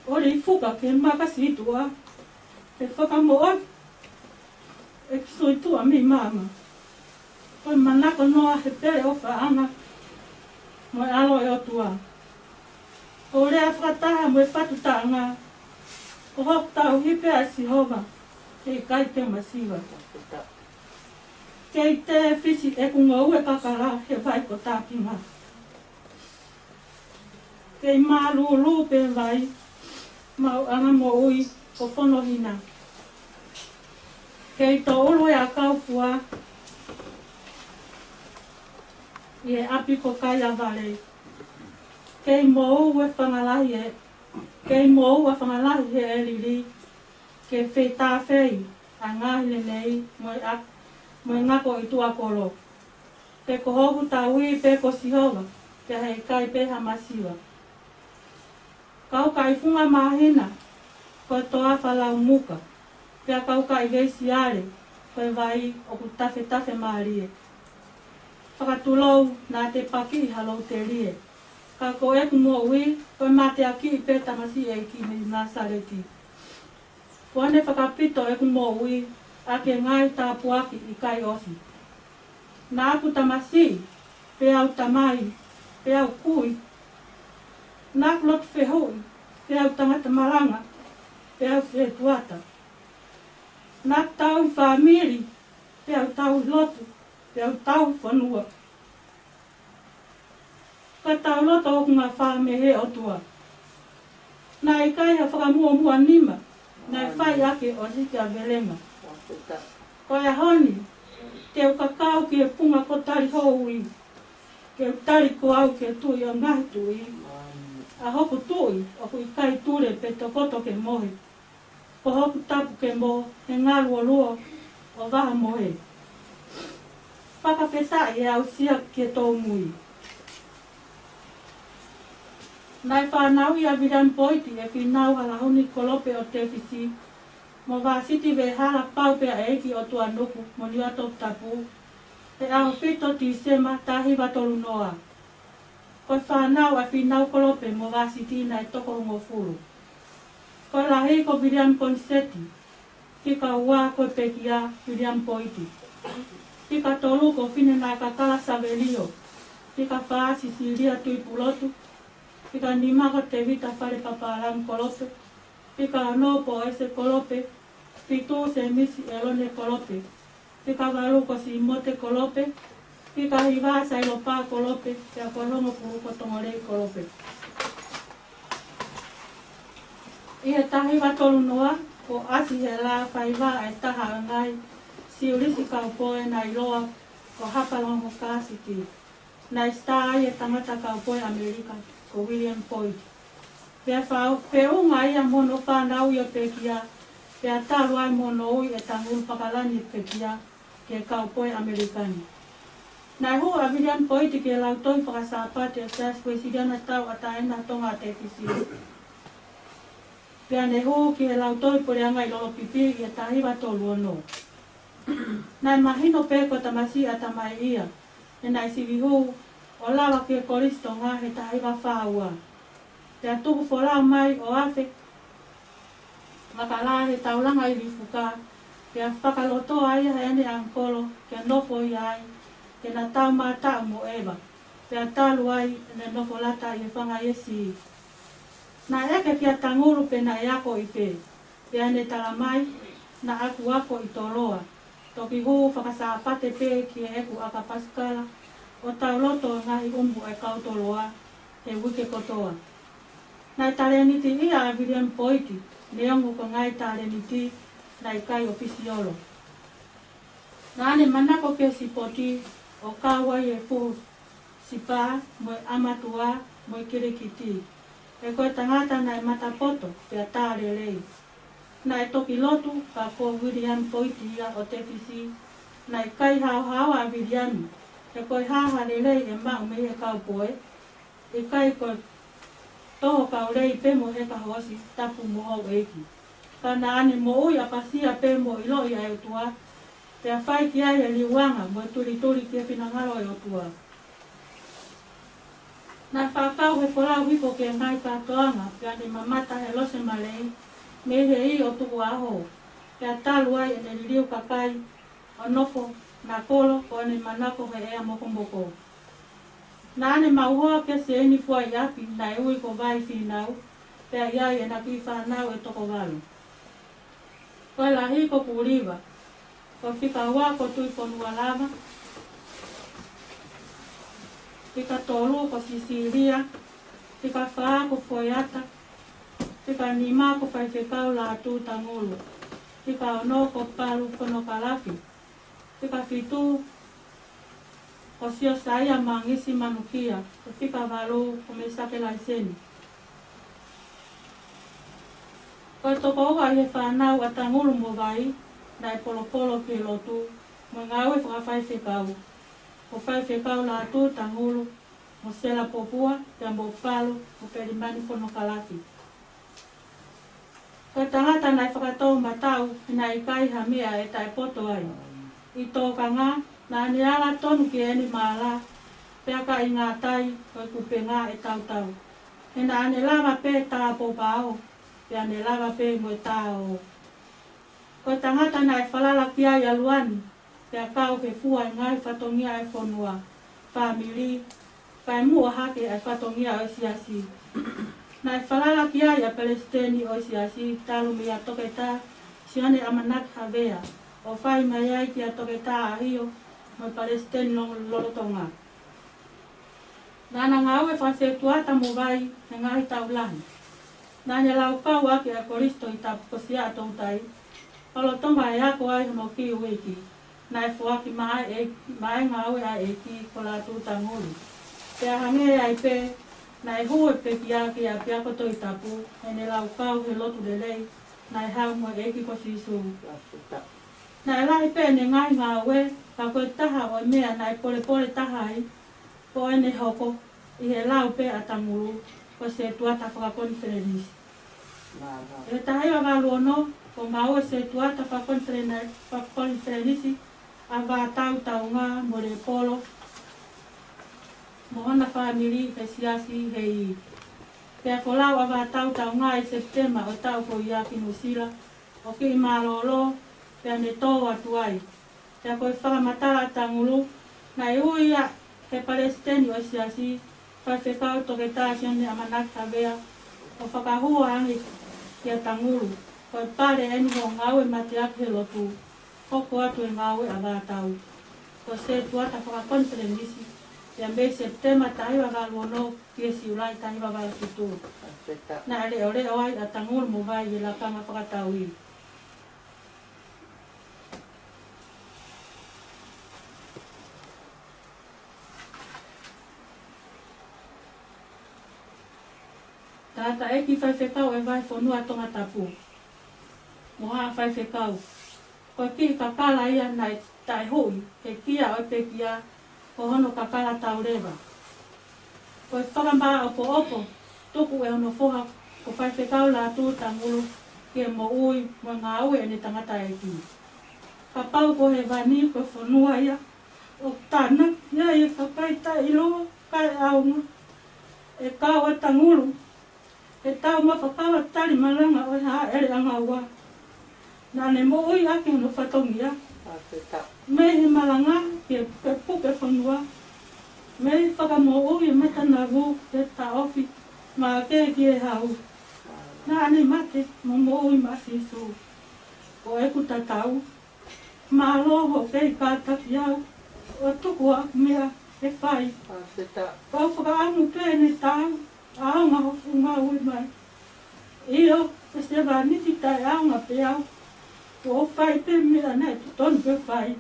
ʻOli fuka ke maka situʻa, ke fakamoʻoni ʻeku suituʻa mei maama. Ko e manako noa he pele ʻofaʻanga mo e ʻAlo ʻo e ʻOtua. Ko e lea fakataha mo e fatu taʻanga, ko hoku tauhi pē ʻa Sihova, ʻe ʻikai te u masiva. Kei tefisi ʻeku ngoue kakala he vai ko Tāpinga. Kei mālūlū pē vai, maʻuʻanga moʻui ko Fonohina. Kei tōʻulu e ʻakau fua ʻi he ʻapi ko Kaiavale. Kei moʻua e fanga lahi ē, kei moʻua e fanga lahi he ʻelili, ke fetāfei ʻa e ngaahi lelei mo e ʻa-, mo e ngako ʻi tuʻa kolo. Pea ko hoku tauhi pē ko Sihova, pea heʻikai pē ha masiva. Kau ka ʻi funga māhina, ko e toafa laumuka, pea kau ka ʻi veisiale, ko e vai ʻoku tafetafe mālie. Fakatulou naʻa te pakiʻi ha loutelie, ka ko ʻeku moʻui, ko e mateakiʻi pē tamasiʻi ʻEiki mei Nāsaleti. Kuo ne fakapito ʻeku moʻui ʻaki e ngaahi tāpuaki ʻikai ʻosi. Naʻa ku tamasiʻi, pea u tamai, pea u kui. Naʻa ku lotu fehuʻi, pea u tangata malanga, pea u fetuata. Naʻa ku tauhi fāmili, pea u tauhi lotu, pea u tauhi fonua. Ka tau loto ʻoku ngafā mei he ʻOtua. Naʻe ʻikai ha fakamuʻomuʻa nima, naʻe fai ʻaki ʻo siki a velenga. Ko e ʻaho ni, te u kakau ki he punga ko tali houi, ke u tali ko au ke tuʻi ʻo e ngaahi tuʻi, ʻa hoku tuʻi ʻoku ʻikai tule pe tokoto ke mohe. Ko hoku tapu ke mo he ngaluo luo ʻo vaha mohe. Fakafetaʻi e aʻusia ki he tōmui. Naʻe fānauʻi ʻa Viliami Poiti ʻe Fīnau Halahuni Kolope ʻo Tefisi, mo Vāsiti Vehala Pau pea ʻEiki ʻo Tuʻanuku mo Niuatoputapu, he ʻaho fitu Tīsema taha hiva tolu noa. Ko e fānau ʻa Fīnau Kolope mo Vāsiti naʻe toko hongofulu. Ko e lahi ko Viliami Koniseti, fika ua ko e pekia Viliami Poiti. Fika tolu ko Finenaʻakakala Savelio, fika fā Sisilia Tuʻipulotu, fika nima ko Tēvita Fale Papālangi Kolope, fika ono Poese Kolope, fitu Sēmisi ʻElone Kolope, fika valu ko Simote Kolope, fika hiva Sailopa Kolope, pea ko e hongofulu ko Tongolei Kolope. ʻI he taha hiva tolu noa, ko ʻAsi he lā faiva ʻa e taha ʻo e ngaahi siulisi kaupoe naʻe ʻiloa ko Hapalongo Kāsiti. Naʻe sita ai e tangata kaupoe ʻAmelika ko Viliami Poiti. Pea fau-, feʻunga ia mo hono fānauʻi ʻo e pekia, pea talu ai mo hono ui e tangulu pakalani ʻo e pekia ki he kaupoe ʻAmelika ni. Naʻe hū ʻa Viliami Poiti ki he lautohi faka-Sāpate ʻo e Siasi Uēsiliana Tauʻatāina Tonga ʻa Tefisi. Pea ne hū ki he lautohi puleʻanga ʻi Lolopipi ʻi he taha hiva tolu ono. Naʻe mahino pē ko e tamasiʻi ʻatamai ia, he naʻe sivi hū ʻo lava ki he Kolisi Tonga he taha hiva fā ua. Pea tuku folau mai ʻo afe, makala he taulanga ʻi Lifuka, pea fakalotoa ia heʻene ʻangikolo ke nofo ia ai, ke na tau mātaʻu mo ʻeva, pea talu ai ʻene nofo lata ʻi he fanga ʻi he sī. Naʻe ʻeke kia Tangulu pe naʻe akoʻi pē, pea ne talamai naʻa ku ako ʻi Toloa, toki hū faka-Sāpate pē ki heʻeku ʻaka pasikala, ʻo tau loto e ngaahi ʻumu ʻa e kau Toloa he uike kotoa. Naʻe talēniti ia ʻa Viliami Poiti, neongo ko e ngaahi talēniti naʻe ʻikai ʻofisiolo. Naʻa ne manako ki he sipoti ʻo kau ai e fuhu sipa mo e ʻamatua mo e kilikiti. He ko e tangata naʻe matapoto pea tā lelei. Naʻe toki lotu ka ko Viliami Poiti ia ʻo Tefisi, naʻe ʻikai haohaoa ʻa Viliami, he ko e hā ha lelei ʻe maʻu mei he kaupoe, ʻikai ko e toho kau lei pē mo e ʻeka hoosi, tapu mo houʻeiki. Ka naʻa ne moʻui ʻapasia pē mo ʻiloʻi ʻa e ʻOtua, pea fai ki ai e liuanga mo e tulituli ki he finangalo ʻo e ʻOtua. Naʻe fakakau he folau hifo ki he ngaahi kātoanga, pea ne mamata he lose malei mei he ʻī ʻo tukuʻaho, pea talu ai ʻene liliu kakai ʻo nofo nakolo ko ʻene manako he ʻea mokomoko. Naʻa ne maʻu hoa ki he seini fuaʻiʻapi naʻe ui ko Vai Fīnau, pea ʻi ai ʻena kiʻi fānau ʻe toko valu. Ko e lahi ko Puliva, ko e fika ua ko Tuʻifonua Lava, fika tolu ko Sisilia, fika fā ko Foeata, fika nima ko Faifekau Lātū Tangulu, fika ono ko Palu Fonokalafi, fika fitu ko Siosaia Mangisi Manukia, ko e fika valu ko Meisake Laiseni. Ko e toko ua ʻi he fānau ʻa Tangulu mo Vai, naʻe polopolo ki he lotu mo e ngāue fakafaifekau, ko Faifekau Lātū Tangulu, mo Sela Popua, pea mo Palo, mo Pelimani Fonokalafi. Ko e tangata naʻe fakatou mataʻu, he naʻe ʻikai ha meʻa ʻe taʻepoto ai. ʻI tōkanga, naʻa ne ala tonu ki heʻene mālā, pea ka ʻi ngātai, ko e kupenga ʻe tautau. He naʻa ne lava pē tā pōpao, pea ne lava pē mo e tā ō. Ko e tangata naʻe falala ki ai ʻa Luani, pea kau he fua e ngaahi fatongia ʻa e fonua, fāmili, kae muʻa hake ʻa e fatongia ʻo e siasi. Naʻe falala ki ai ʻa e palesiteni ʻo e siasi, talu meia Toketā Sione ʻAmanaki Havea, ʻo fai mai ai kia Toketā ʻAhio, mo e palesiteni lolo-, lolotonga. Naʻa na ngāue fakasetuata mo vai he ngaahi taʻu lahi. Naʻa ne laukau ʻaki ʻa e Kolisi Tohi Tapu ko Siaʻatoutai, lolotonga e ako ai hono kiʻi uiki, naʻe foaki maʻa e, maʻa e ngāue ʻa e ʻEiki ko Lātū Tangulu. Pea hangē ai pē, naʻe hū e pekia ki he ʻapiako Tohi Tapu, heʻene laukau he lotu lelei, naʻe haʻu mo e ʻEiki ko Sīsū. Naʻe lahi pē ʻene ngaahi ngāue, ka ko e taha ʻo e meʻa naʻe polepole taha ai, ko ʻene hoko ʻi he lau pē ʻa Tangulu, ko e setuata fakakonifelenisi. ʻI he taha hiva valu ono, ko e ngāue setuata fakakonifele-, fakakonifelenisi ʻa Vātau Taunga mo Lepolo, mo hona fāmili he siasi hei. Pea folau ʻa Vātau Taunga ʻi Sepitema ʻo e taʻu ko ia ki Nuʻusila, ʻo kiʻi mālōlō, pea ne tō atu ai. Pea ko e fakamatala ʻa Tangulu, naʻe ui ia he palesiteni ʻo e siasi, Faifekau Toketā Sione ʻAmanaki Havea, ʻo fakahua ange kia Tangulu, ko e pale eni hoʻo ngāue mateaki he lotu, hoko atu e ngāue ʻa Vātau. Ko e setuata fakakonifelenisi, pea mei Sepitema taha hiva valu ono ki he Siulai taha hiva valu fitu. Naʻe leʻoleʻo ai ʻa Tangulu mo vai he lakanga fakatauʻi. Tangataʻeiki faifekau ʻo e vahefonua Tongatapu, mo haʻa faifekau. Ko e kiʻi kakala ia naʻe taʻehuʻi he kia ʻo e pekia, ko hono kakala tauleva. Ko e fakamāʻopoʻopo tuku ʻe hono foha ko Faifekau Lātū Tangulu ki he moʻui mo e ngāue ʻene tangataʻeiki. Kapau ko hēvani ko e fonua ia ʻoku tānaki ai e kakai taʻeʻiloa kae ʻaonga, ʻe kau ʻa Tangulu he tau mafakala tali malanga ʻo e hāʻele ʻanga ua. Naʻa ne moʻui ʻaki hono fatongia. Mei he malanga ki he pukepuke fonua. Mei he fakamoʻui e matanavu ki he taʻofi, maʻake ki he hau. Naʻa ne mate mo moʻui maʻa Sīsū. Ko ʻeku tatau, mālō hoʻo kei kātaki au ʻo tuku ʻeku meʻa ke fai. Kau fakaʻamu pē ʻene tau, ʻaonga hoʻo ngāue mai. ʻIo, ko e sevāniti taʻeʻaonga pē au, kuo u fai pē meʻa naʻe totonu ke fai.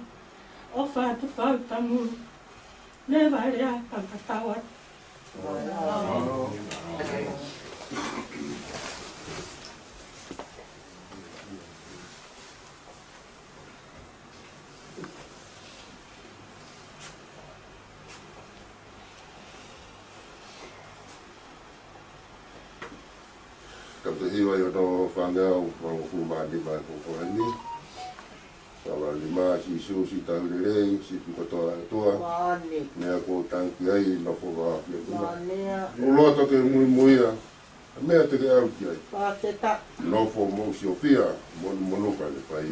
ʻOfa atu fau Tangulu. Leva e lea, ka ka tau atu. Ka te hiva ʻi hono fāngeau valungofulu mā nima ʻi he kuohili ni. Sala lima, Sīsū, siʻi Tauhi lelei, siʻi Tuʻi kotoa ʻa e ʻOtua. Meʻa ʻoku ou tangi ki ai, nofo vā ki he ʻOtua. ʻOku ou loto ke muimuia ʻa e meʻa te ke ʻalu ki ai. Nofo mo Siofia, monumonuka le fai.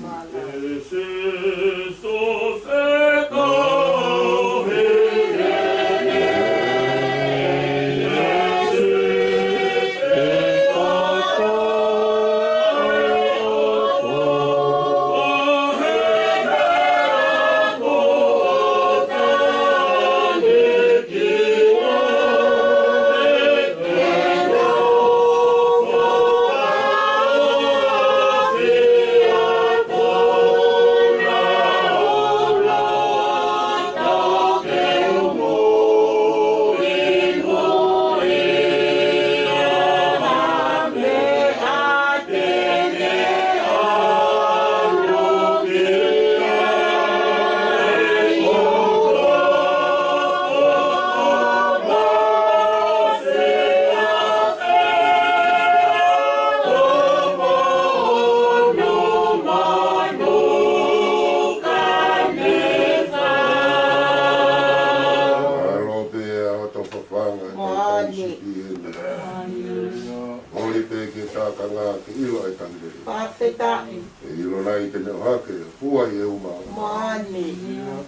Ke ʻilo ai tangi lelei. Fakafetaʻi. ʻE ʻilo nai te ne ʻohake, fua ʻi he uma. Moʻoni.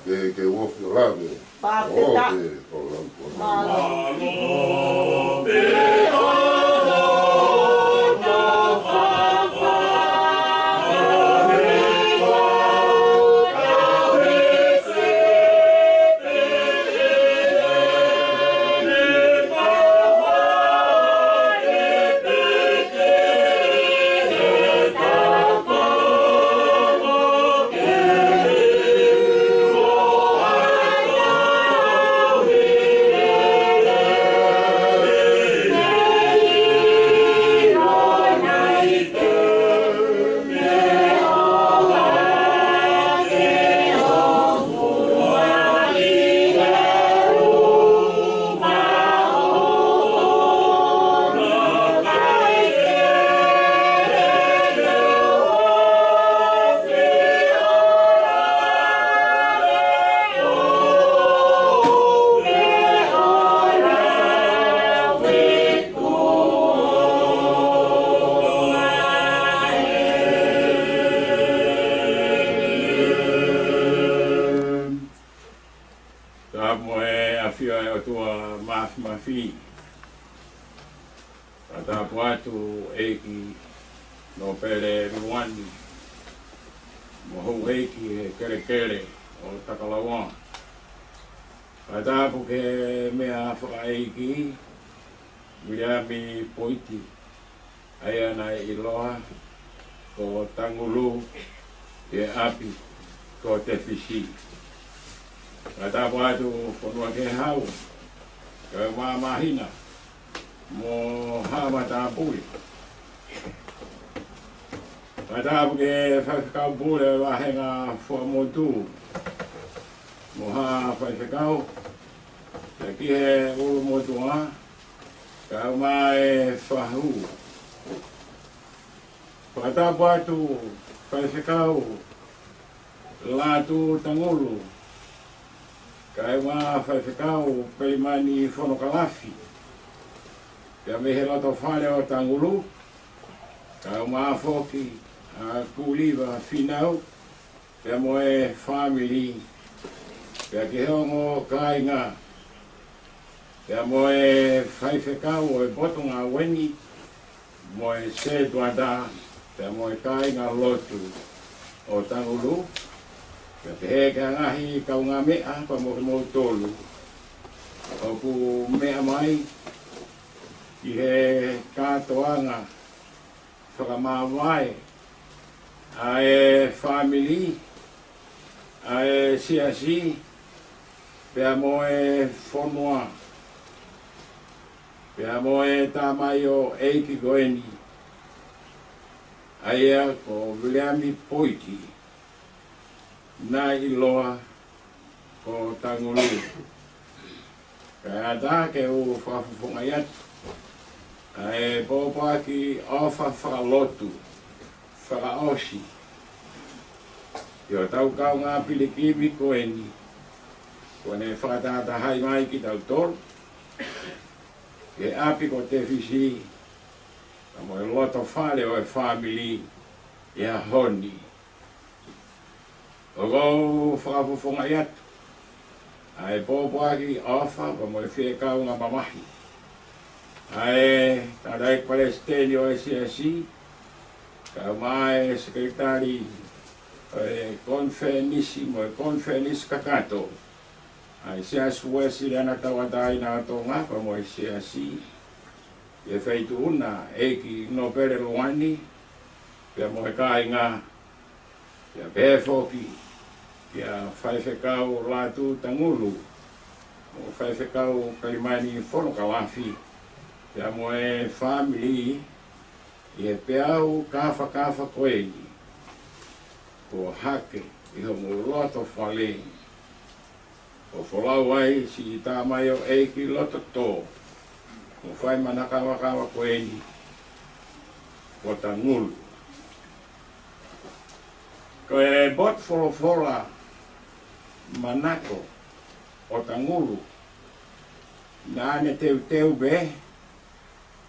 Ke, ke uofi ʻo lave. Fakafetaʻi. ʻO ke, ʻo lave kuo. Mālō. Tapu mo e ʻafio ʻa e ʻOtua Māfimafi. Fakatapu atu ʻEiki Nōpele Luluani, mo houʻeiki he kelekele ʻo Takalaua. Fakatapu ki he meʻa fakaʻeiki, Viliami Poiti, ʻa ia naʻe ʻiloa ko Tangulu ʻi he ʻapi ko Tefisi. Fakatapu atu Fonuakehau, kae ʻumaʻā Māhina, mo haʻa matāpule. Fakatapu ki he faifekau pule vāhenga Fuaʻamotu, mo haʻa faifekau, pea ki he ʻulumotuʻa, kae ʻumaʻā e fahu. Fakatapu atu faifekau Lātū Tangulu, kae ʻumaʻā faifekau Pelimani Fonokalafi, pea mei he loto fale ʻo Tangulu, kae ʻumaʻā foki ʻa Kuliva Finau, pea mo e fāmili, pea ki he ongo kāinga, pea mo e faifekau ʻo e potungāue ni, mo e setuata, pea mo e kāinga lotu ʻo Tangulu, pea pehē ki he ngaahi kaungāmeʻa, pea mo kimoutolu ʻoku meʻa mai ki he kātoanga fakamāvae ʻa e fāmili, ʻa e siasi, pea mo e fonua, pea mo e tamaioʻeiki ko eni, ʻa ia ko Viliami Poiti, naʻe ʻiloa ko Tangulu. Kae ʻatā ke u fakafofongaʻi atu ʻa e pōpoaki ʻofa fakalotu fakaʻosi ki hotau kaungā pilikimi ko eni, kuo ne fakatahatahaʻi mai kitautolu, ki he ʻapi ko Tefisi, pea mo e loto fale ʻo e fāmili ʻi he ʻaho ni. ʻOku ou fakafofongaʻi atu ʻa e pōpoaki ʻofa pea mo e fiekaungā mamahi ʻa e tangataʻeiki palesiteni ʻo e siasi, kae ʻumaʻā e sekelitali ʻo e konifelenisi mo e konifelenisi kakato ʻa e Siasi Uēsiliana Tauʻatāina ʻo Tonga, pea mo e siasi, ʻi he feituʻu na, ʻEiki Nōpele Luluani, pea mo e kāinga, pea pehē foki kia Faifekau Lātū Tangulu, mo Faifekau Pelimani Fonokalafi, pea mo e fāmili, ʻi he peau kāfakafa ko eni kuo hake ʻi homou loto fale, ʻo folau ai siʻi tamaioʻeiki loto tō mo fai manakavakava ko eni, ko Tangulu. Ko e potu folofola manako ʻo Tangulu, naʻa ne teuteu pē,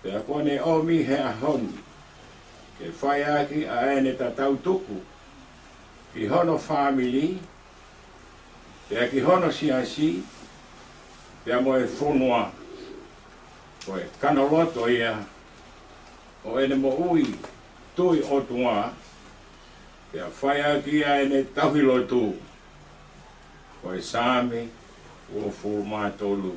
pea kuo ne ʻomi he ʻaho ni, Fai ʻaki ʻa ʻene tatau tuku ki hono fāmili, pea ki hono siasi, pea mo e fonua. Ko e kano loto ia ʻo ʻene moʻui tui ʻOtua, pea fai ʻaki ʻa ʻene tauhi lotu. Ko e Saame uofulu mā tolu.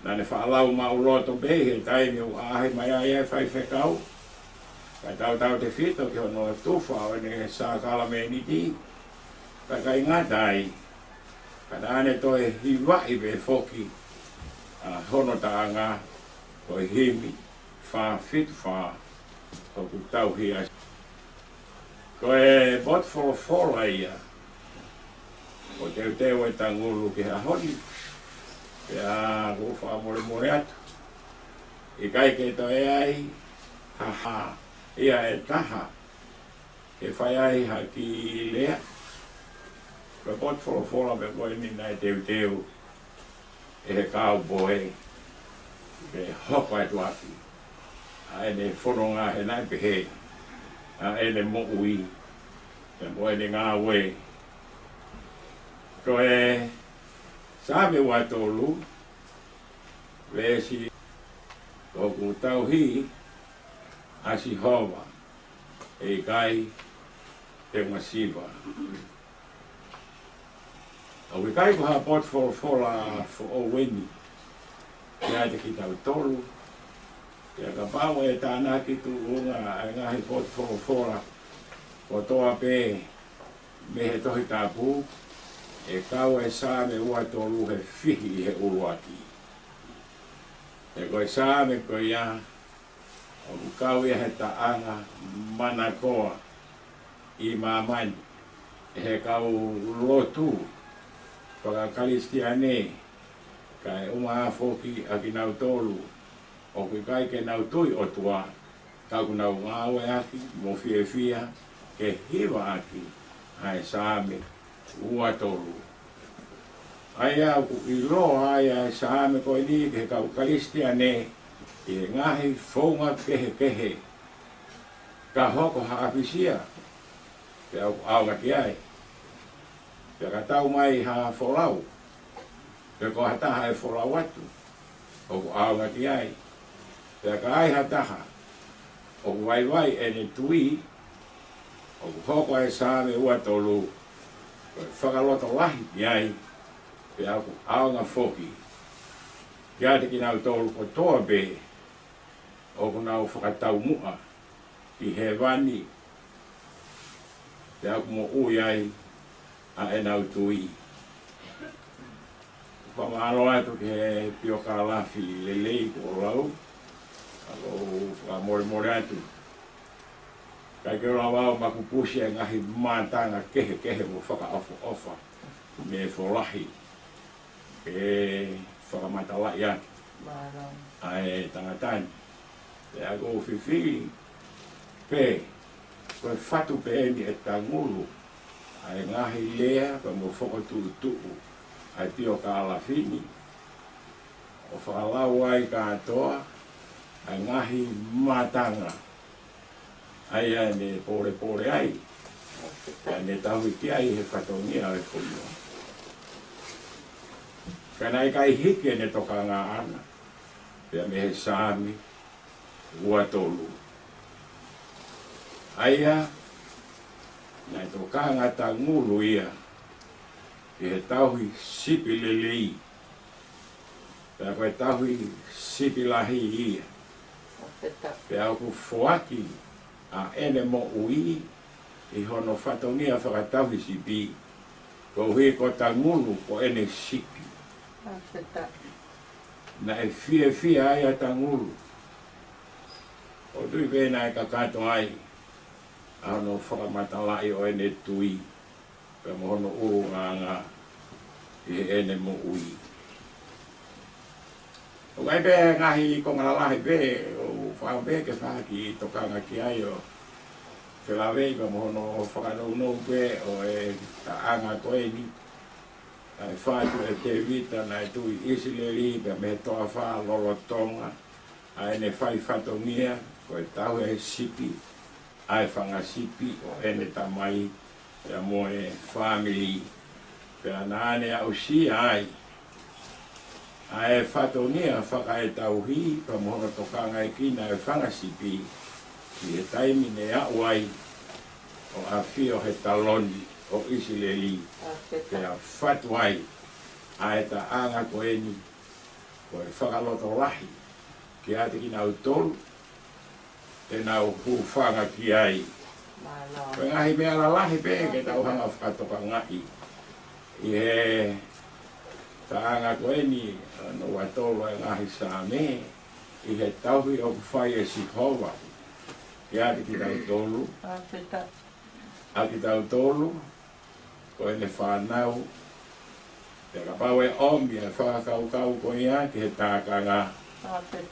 Naʻa ne faʻa lau maʻuloto pē he taimi ʻoku ʻaʻahi mai ai e faifekau, kae tautautefito ki hono tufa ʻo ʻene sākalameniti, kae ʻikai ngata ai, ka naʻa ne toe hivaʻi pē foki ʻa hono taʻanga, ko e himi fā fitu fā, ʻoku tauhi ai. Ko e potu folofola ia ʻoku teuteu e tangulu ki he ʻaho ni, pea ʻoku ou fakamolemole atu, ʻikai ke toe ai ha hā ia ʻe taha ke fai ai ha kiʻi lea. Ko e potu folofola pē ko eni naʻe teuteu ʻe he kaupoe ke hoko atu ʻaki ʻa ʻene fononga he naʻe pehē ʻa ʻene moʻui, pea mo ʻene ngāue. Ko e Saame ua tolu, veesi: ʻOku tauhi ʻa Sihova, ʻe ʻikai te masiva. ʻOku ʻikai ko ha potu folofola foʻou eni kiate kitautolu. Pea kapau ʻe tānaki tuʻunga ʻa e ngaahi potu folofola kotoa pē mei he Tohi Tapu, ʻe kau e Saame ua tolu he fihi ʻi he ʻuluaki. He ko e Saame ko ia ʻoku kau ia he taʻanga manakoa ʻi māmani ʻe he kau lotu faka-Kalisitiane, kae ʻumaʻā foki ʻa kinautolu ʻoku ʻikai ke nau tui ʻOtua, ka ʻoku nau ngāueʻaki mo fiefia ke hiva ʻaki ʻa e Saame ua tolu. ʻA ia ʻoku ʻiloa ai ʻa e Saame ko eni ki he kau Kalisitiane ʻi he ngaahi founga kehekehe. Ka hoko ha ʻafisia, pea ʻoku ʻaonga ki ai. Pea ka tau mai ha folau, pe ko ha taha ʻe folau atu, ʻoku ʻaonga ki ai. Pea ka ai ha taha ʻoku vaivai ʻene tui, ʻoku hoko ʻa e Saame ua tolu ko e fakalotolahi ki ai, pea ʻoku ʻaonga foki kiate kinautolu kotoa pē ʻoku nau fakataumuʻa ki hēvani, pea ʻoku moʻui ai ʻa ʻenau tui. Fakamālō atu ki he piokālafi lelei kuo lau, ka ʻoku ou fakamolemole atu, ʻikai ke u lava ʻo makupusi e ngaahi mātanga kehekehe mo fakaʻofoʻofa mei he folahi ke fakamatalaʻi ʻaki ʻa e tangata ni. Pea ʻoku ou fifili pē, ko e fatu pē eni ʻe tangulu ʻa e ngaahi lea pea mo e fokotuʻutuʻu ʻa e piokālafi ni, ʻo fakalau ai kātoa ʻa e ngaahi mātanga ʻa ia ʻene pōlepole ai, ʻa ʻene tauhi ki ai he fatongia ʻo e fonua. Ka naʻe ʻikai hiki ʻene tokanga ʻaʻana pea mei he Saame ua tolu. ʻA ia naʻe tokanga tangulu ia ki he tauhi sipi lelei, pea ko e tauhi sipi lahi ia. Pea ʻoku foaki ʻa ʻene moʻui ʻi hono fatongia fakatauhi sipi, koeʻuhi ko tangulu ko ʻene sipi. Naʻe fiefia ai ʻa tangulu. ʻOku ou tui pē naʻe kakato ai ʻa hono fakamatalaʻi ʻo ʻene tui pea mo hono ʻulungaanga ʻi heʻene moʻui. ʻOku ʻi ai pē ngaahi konga lalahi pē ʻoku fai pē ke fai ha kiʻi tokanga ki ai ʻo felāveʻi pea mo hono fakanounou pē ʻo e taʻanga ko eni. Naʻe fatu ʻe Tēvita naʻe tui ʻi ʻIsileli pea mei he toafa lolotonga ʻa ʻene fai fatongia, ko e tauhi e sipi, ʻa e fanga sipi ʻo ʻene tamai, pea mo e fāmili. Pea naʻa ne aʻusia ai ʻa e fatongia fakaetauhi, pea mo hono tokangaʻi ʻa e fanga sipi, ʻi he taimi ne aʻu ai ʻo ʻafio he taloni ʻo ʻIsileli, pea fatu ai ʻa e taʻanga ko eni, ko e fakalotolahi kiate kinautolu te nau hūfanga ki ai. Ko e ngaahi meʻa lalahi pē ke tau hanga ʻo fakatokangaʻi ʻi he taʻanga ko eni, ʻa e ua tolu ʻa e ngaahi Saame, ʻi he tauhi ʻoku fai ʻe Sihova kiate kitautolu, ʻa kitautolu ko ʻene fānau, pea kapau ʻe ʻomi ʻa e fakakaukau ko ia ki he tākanga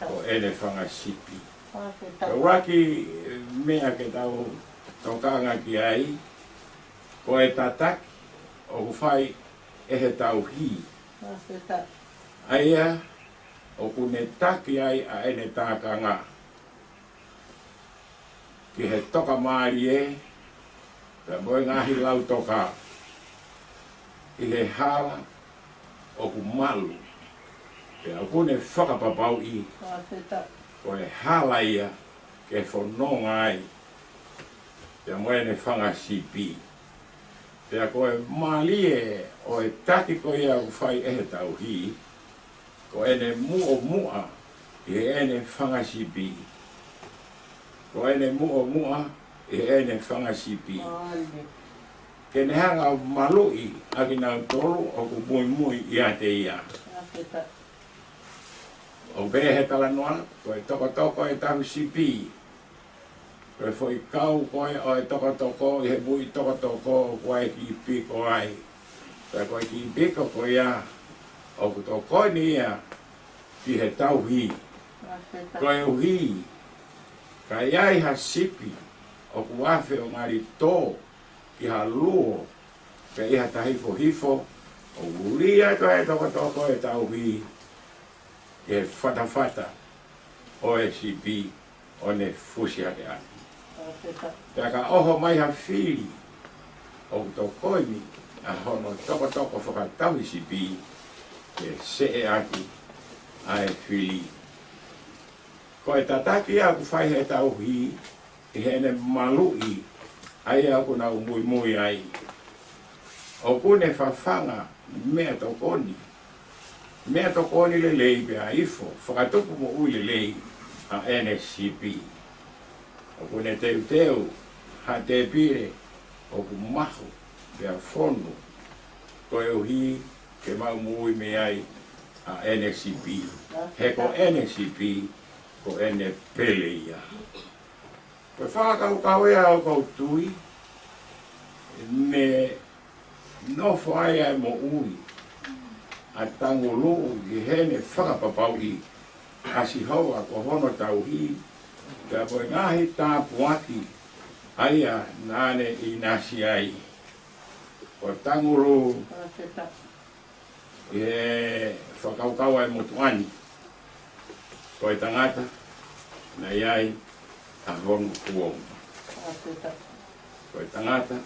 ko ʻene fanga sipi. Ko e ʻuluaki meʻa ke tau tokanga ki ai, ko e tataki ʻoku fai ʻe he tauhi, ʻa ia ʻoku ne taki ai ʻa ʻene tākanga ki he tokamālie, pea mo e ngaahi lautoka ʻi he hala ʻoku malu, pea ʻoku ne fakapapauʻi ko e hala ia ke fononga ai pea mo ʻene fanga sipi. Pea ko e mālie ʻo e taki ko ia ʻoku fai ʻe he tauhi, ko ʻene muʻomuʻa ʻi heʻene fanga sipi. Ko ʻene muʻomuʻa ʻi heʻene fanga sipi, ke ne hanga ʻo maluʻi ʻa kinautolu ʻoku muimui ʻiate ia. ʻOku pehē he talanoa, ko e tokotoko ʻo e tauhi sipi, ko e foʻi kau ko ē ʻo e tokotoko ʻi he muʻi tokotoko ʻoku ʻi ai e kiʻi piko ai. Pea ko e kiʻi piko ko ia ʻoku tokoni ia ki he tauhi. Koeʻuhi ka ʻi ai ha sipi ʻoku afe ʻo ngali tō ki ha luo, pe ʻi ha tahi hifo, ʻoku lī atu ʻa e tokotoko ʻo e tauhi ʻi he fatafata ʻo e sipi ʻo ne fusi hake ʻaki. Pea ka ʻoho mai ha fili, ʻoku tokoni ʻa hono tokotoko fakatauhi sipi ke seʻe ʻaki ʻa e fili. Ko e tataki ia ʻoku fai ʻe he tauhi ʻi heʻene maluʻi ʻa ia ʻoku nau muimui ai. ʻOku ne fafanga meʻatokoni, meʻatokoni lelei pea ifo fakatupu moʻui lelei ʻa ʻene sipi. ʻOku ne teuteu ha tēpile ʻoku mahu pea fonu, koeʻuhi ke maʻu moʻui mei ai ʻa ʻene sipi. He ko ʻene sipi, ko ʻene pele ia. Ko e fakakaukau ia ʻoku ou tui ne nofo ai ʻa e moʻui ʻa Tangulu ʻi heʻene fakapapauʻi ʻa Sihova ko hono tauhi, pea ko e ngaahi tāpuaki ʻa ia naʻa ne ʻinasi ai. Ko Tangulu ʻi he fakakaukau ʻa e motuʻa ni, ko e tangata naʻe ʻi ai ʻa hono kuonga. Ko e tangata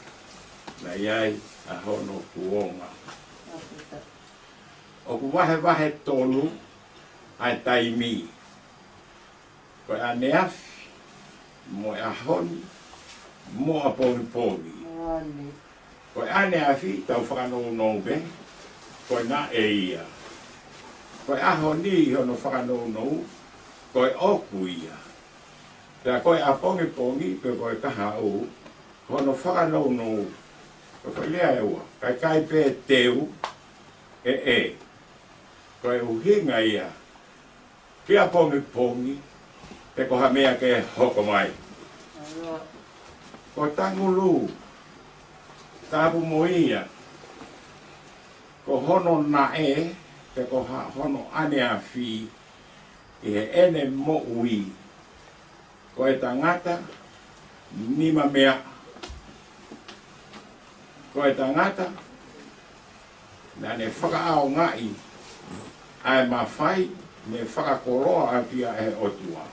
naʻe ʻi ai ʻa hono kuonga. ʻOku vahevahe tolu ʻa e taimi. Ko e ʻaneafi, mo e ʻaho ni, mo ʻapongipongi. Ko e ʻaneafi tau fakanounou pē, ko e naʻe ia. Ko e ʻaho ni ʻi hono fakanounou, ko e ʻoku ia. Pea ko e ʻapongipongi, pe ko e kahaʻu, hono fakanounou, ko e foʻi lea ʻe ua, kae ʻikai pē teu, ʻe ʻe. Ko e ʻuhinga ia ki ʻapongipongi, pe ko ha meʻa ke hoko mai. Ko Tangulu, tapu mo ia, ko hono naʻe, pe ko ha-, hono ʻaneafi, ʻi heʻene moʻui, ko e tangata nima meʻa. Ko e tangata naʻa ne fakaʻaongaʻi ʻa e mafai ne fakakoloa ʻaki ia ʻe he ʻOtua.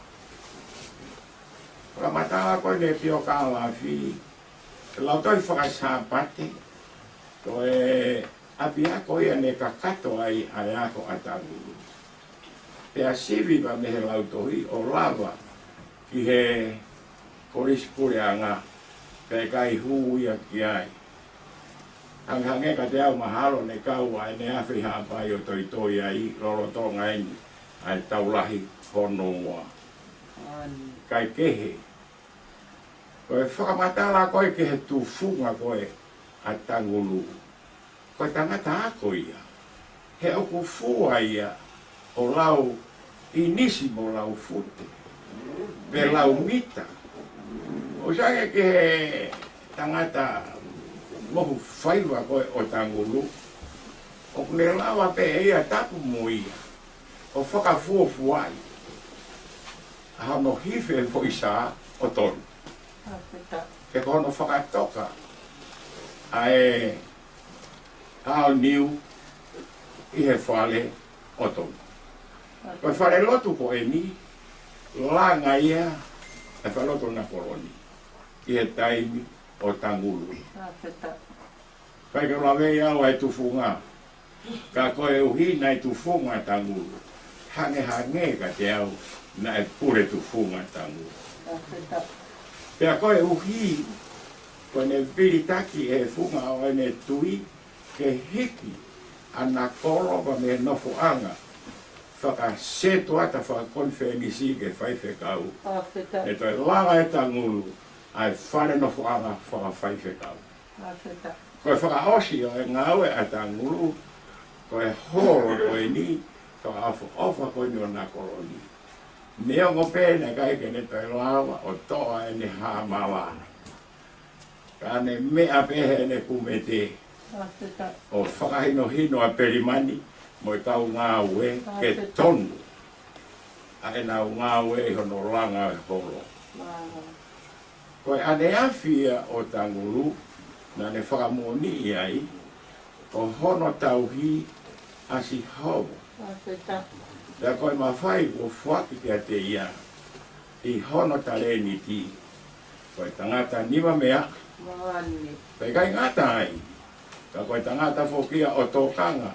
Fakamatala ko eni ʻa Piokalafi, lau tohi fakasāpate, ko e ʻapiako ia naʻe kakato ai ʻa e ako ʻa Tangulu. Pea sivi pē mei he lau tohi ʻo lava ki he Kolisi Puleʻanga, pea ʻikai hū ia ki ai. Hangehangē kiate au mahalo naʻe kau ʻa ʻEne Afi ʻi Haʻapai ʻo toitoi ai lolotonga eni ʻa e Tau Lahi hono ua. ʻIkai kehe. Ko e fakamatala ko ē ki he tufunga ko ē ʻa Tangulu, ko e tangata ako ia. He ʻoku fua ia ʻo lau ʻinisi mo lau fute, pe lau mita. ʻOsi ange ki he tangata mohu faiva ko ē ʻo Tangulu, ʻoku ne lava pē ia tapu mo ia ʻo fakafuofuaʻi ʻa hono hife foʻi sā ʻo tonu. Ke ko hono fakatoka ʻa e aoniu ʻi he fale ʻo tonu. Ko e falelotu ko eni, langa ia ʻa e falelotu ʻa Nakoloni ʻi he taimi ʻo Tangulu. ʻIkai ke u laveʻi au ʻa e tufunga, ka koeʻuhi naʻe tufunga Tangulu, hangehangē kiate au naʻe pule tufunga Tangulu. Pea koeʻuhi ko ʻene vilitaki ʻe he funga ʻo ʻene tui ke hiki ʻa Nakolo mei he nofoʻanga fakasetuata fakakonifelenisi ke faifekau, ʻe toe langa ʻe Tangulu ʻa e fale nofoʻanga fakafaifekau. Ko e fakaʻosi ʻo e ngāue ʻa Tangulu, ko e holo ko eni fakaʻofoʻofa ko eni ʻo Nakoloni. Neongo pē naʻe ʻikai ke ne toe lava ʻo toʻo ʻene hā mala, ka ne meʻa pē heʻene kumete ʻo fakahinohino ʻa Pelimani mo e kau ngāue ke tonu ʻa ʻenau ngāue ʻi hono langa e holo. Ko e ʻaneafi ia ʻo Tangulu naʻa ne fakamoʻoniʻi ai ko hono tauhi ʻa Sihova. Pea ko e mafai kuo foaki kiate ia ʻi hono talēniti, ko e tangata nima meʻa. Pea ʻikai ngata ai, ka ko e tangata foki ia ʻo tokanga.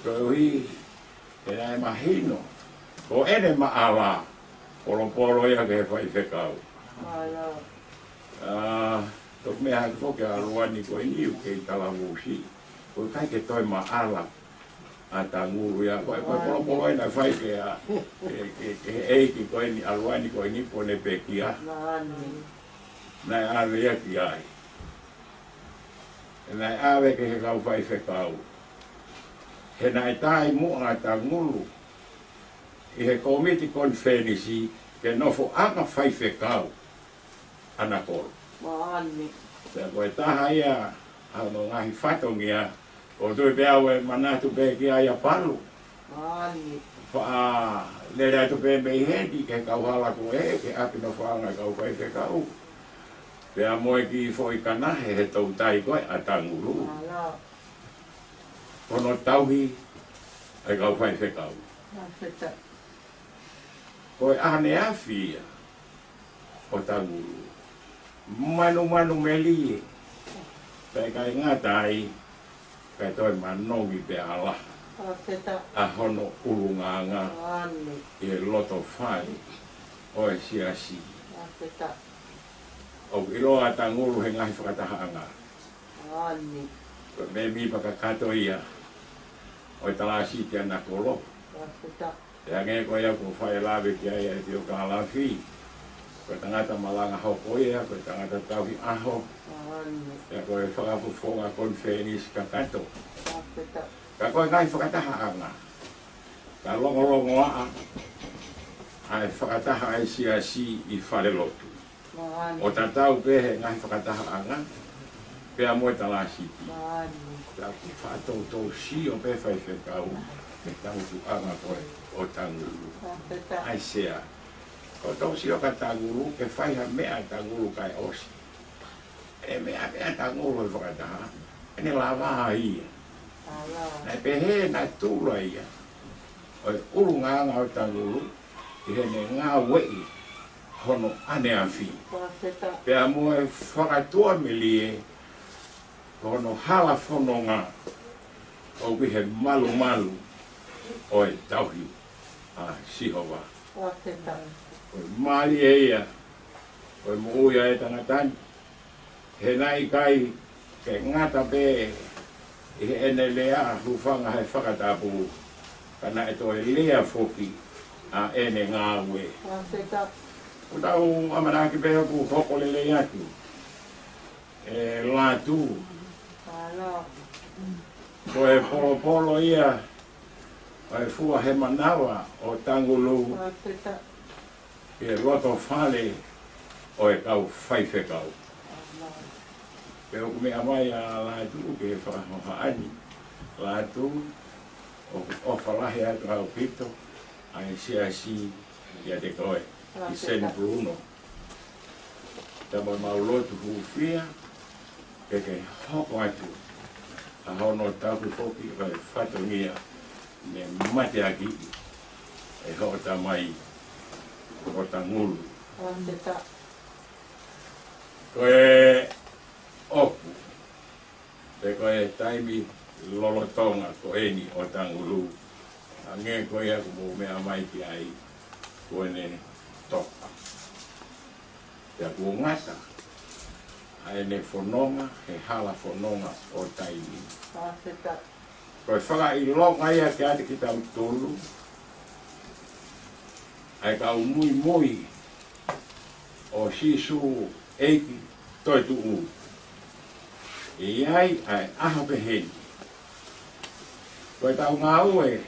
Koeʻuhi he naʻe mahino ko ʻene maʻala, polopolo ia ki he faifekau. ʻA, toki meʻa hake foki ʻa Luani ko eni ʻoku kei talavusi, ko e ʻikai ke toe maʻala ʻa Tangulu ia. Ko e, ko e polopolo ia naʻe fai ke ʻa, ke, ke, ke he ʻeiki ko eni ʻa Luani ko eni ko ʻene pekia. Naʻe ʻave ia ki ai. Naʻe ʻave ki he kau faifekau. He naʻe taaʻi muʻa ʻa Tangulu ʻi he kōmiti konifelenisi ke nofoʻanga faifekau ʻa Nakolo. Pea ko e taha ia ʻa hono ngaahi fatongia, ʻoku ou tui pē au ʻe manatu pē ki ai ʻa Palu. Faʻa lele atu pē mei heni ki he kauhala ko ē, ki he ʻapi nofoʻanga ʻa e kau faifekau. Pea mo e kiʻi foʻi kanahe he toutai ko ē ʻa Tangulu. Ko hono tauhi ʻa e kau faifekau. Ko e ʻaneafi ia ʻo Tangulu. Manumanu melie. Pea ʻikai ngata ai, kae toe manongi pea ala ʻa hono ʻulungaanga ʻi he loto fale ʻo e siasi. ʻOku ʻiloa ʻa Tangulu he ngaahi fakatahaʻanga. Ko e mēmipa kakato ia ʻo e Talāsiti ʻa Nakolo. Pea hangē ko ia kuo fai lave ki ai ʻa e Piokalafi, ko e tangata malanga hoko ia, ko e tangata tauhi ʻaho. Pea ko e fakafofonga konifelenisi kakato. Ka ko e ngaahi fakatahaʻanga, ka longolongoaʻa ʻa e fakataha ʻa e siasi ʻi falelotu. ʻO tatau pē he ngaahi fakatahaʻanga pea mo e Talāsiti. Pea ʻoku faʻa toutou sio pē faifekau ki he tautuʻanga ko ē ʻo Tangulu. ʻAisea? Ko e toutou sio ka Tangulu, ke fai ha meʻa Tangulu kae ʻosi. ʻE meʻa, meʻa Tangulu he fakataha, ʻene lava ia. Naʻe pehē naʻe tula ia ʻo e ʻulungaanga ʻo Tangulu ʻi heʻene ngāueʻi hono ʻaneafi. Fakafetaʻi. Pea mo e fakatuʻamelie ko hono hala fononga ʻoku ʻi he malumalu ʻo e tauhi ʻa Sihova. Fakafetaʻi. Ko e mālie ia ʻo e moʻui ʻa e tangata ni. He naʻe ʻikai ke ngata pē ʻi heʻene lea, hūfanga he fakatapu, ka naʻe toe lea foki ʻa ʻene ngāue. Fakafetaʻi. ʻOku tau ʻamanaki pē ʻoku hoko lelei atu ʻa e lātū. Mālō. Ko e polopolo ia ʻo e fua he manava ʻo Tangulu. Fakafetaʻi. ʻI he loto fale ʻo e kau faifekau. Pea ʻoku meʻa mai ʻa Lātū ki he fakahohaʻa ni. Lātū, ʻoku ʻofa lahi atu ʻaupito ʻa e siasi ʻiate koe ʻi San Bruno. Pea mo ʻemau lotu hūfia ke ke hoko atu ʻa hono tauhi foki ʻa e fatongia ne mateakiʻi ʻe hoʻo tamai ko Tangulu. Fakafetaʻi. Ko e ʻoku, pe ko e taimi lolotonga ko eni ʻo Tangulu, hangē ko ia ʻoku mou meʻa mai ki ai, kuo ne toka. Pea kuo ngata ʻa ʻene fononga he hala fononga ʻo taimi. Fakafetaʻi. Ko e fakaʻilonga ia kiate kitautolu ʻa e kau muimui ʻo Sīsū ʻEiki toetuʻu. ʻE ʻi ai ʻa e ʻaho pehē ni. Ko ʻetau ngāue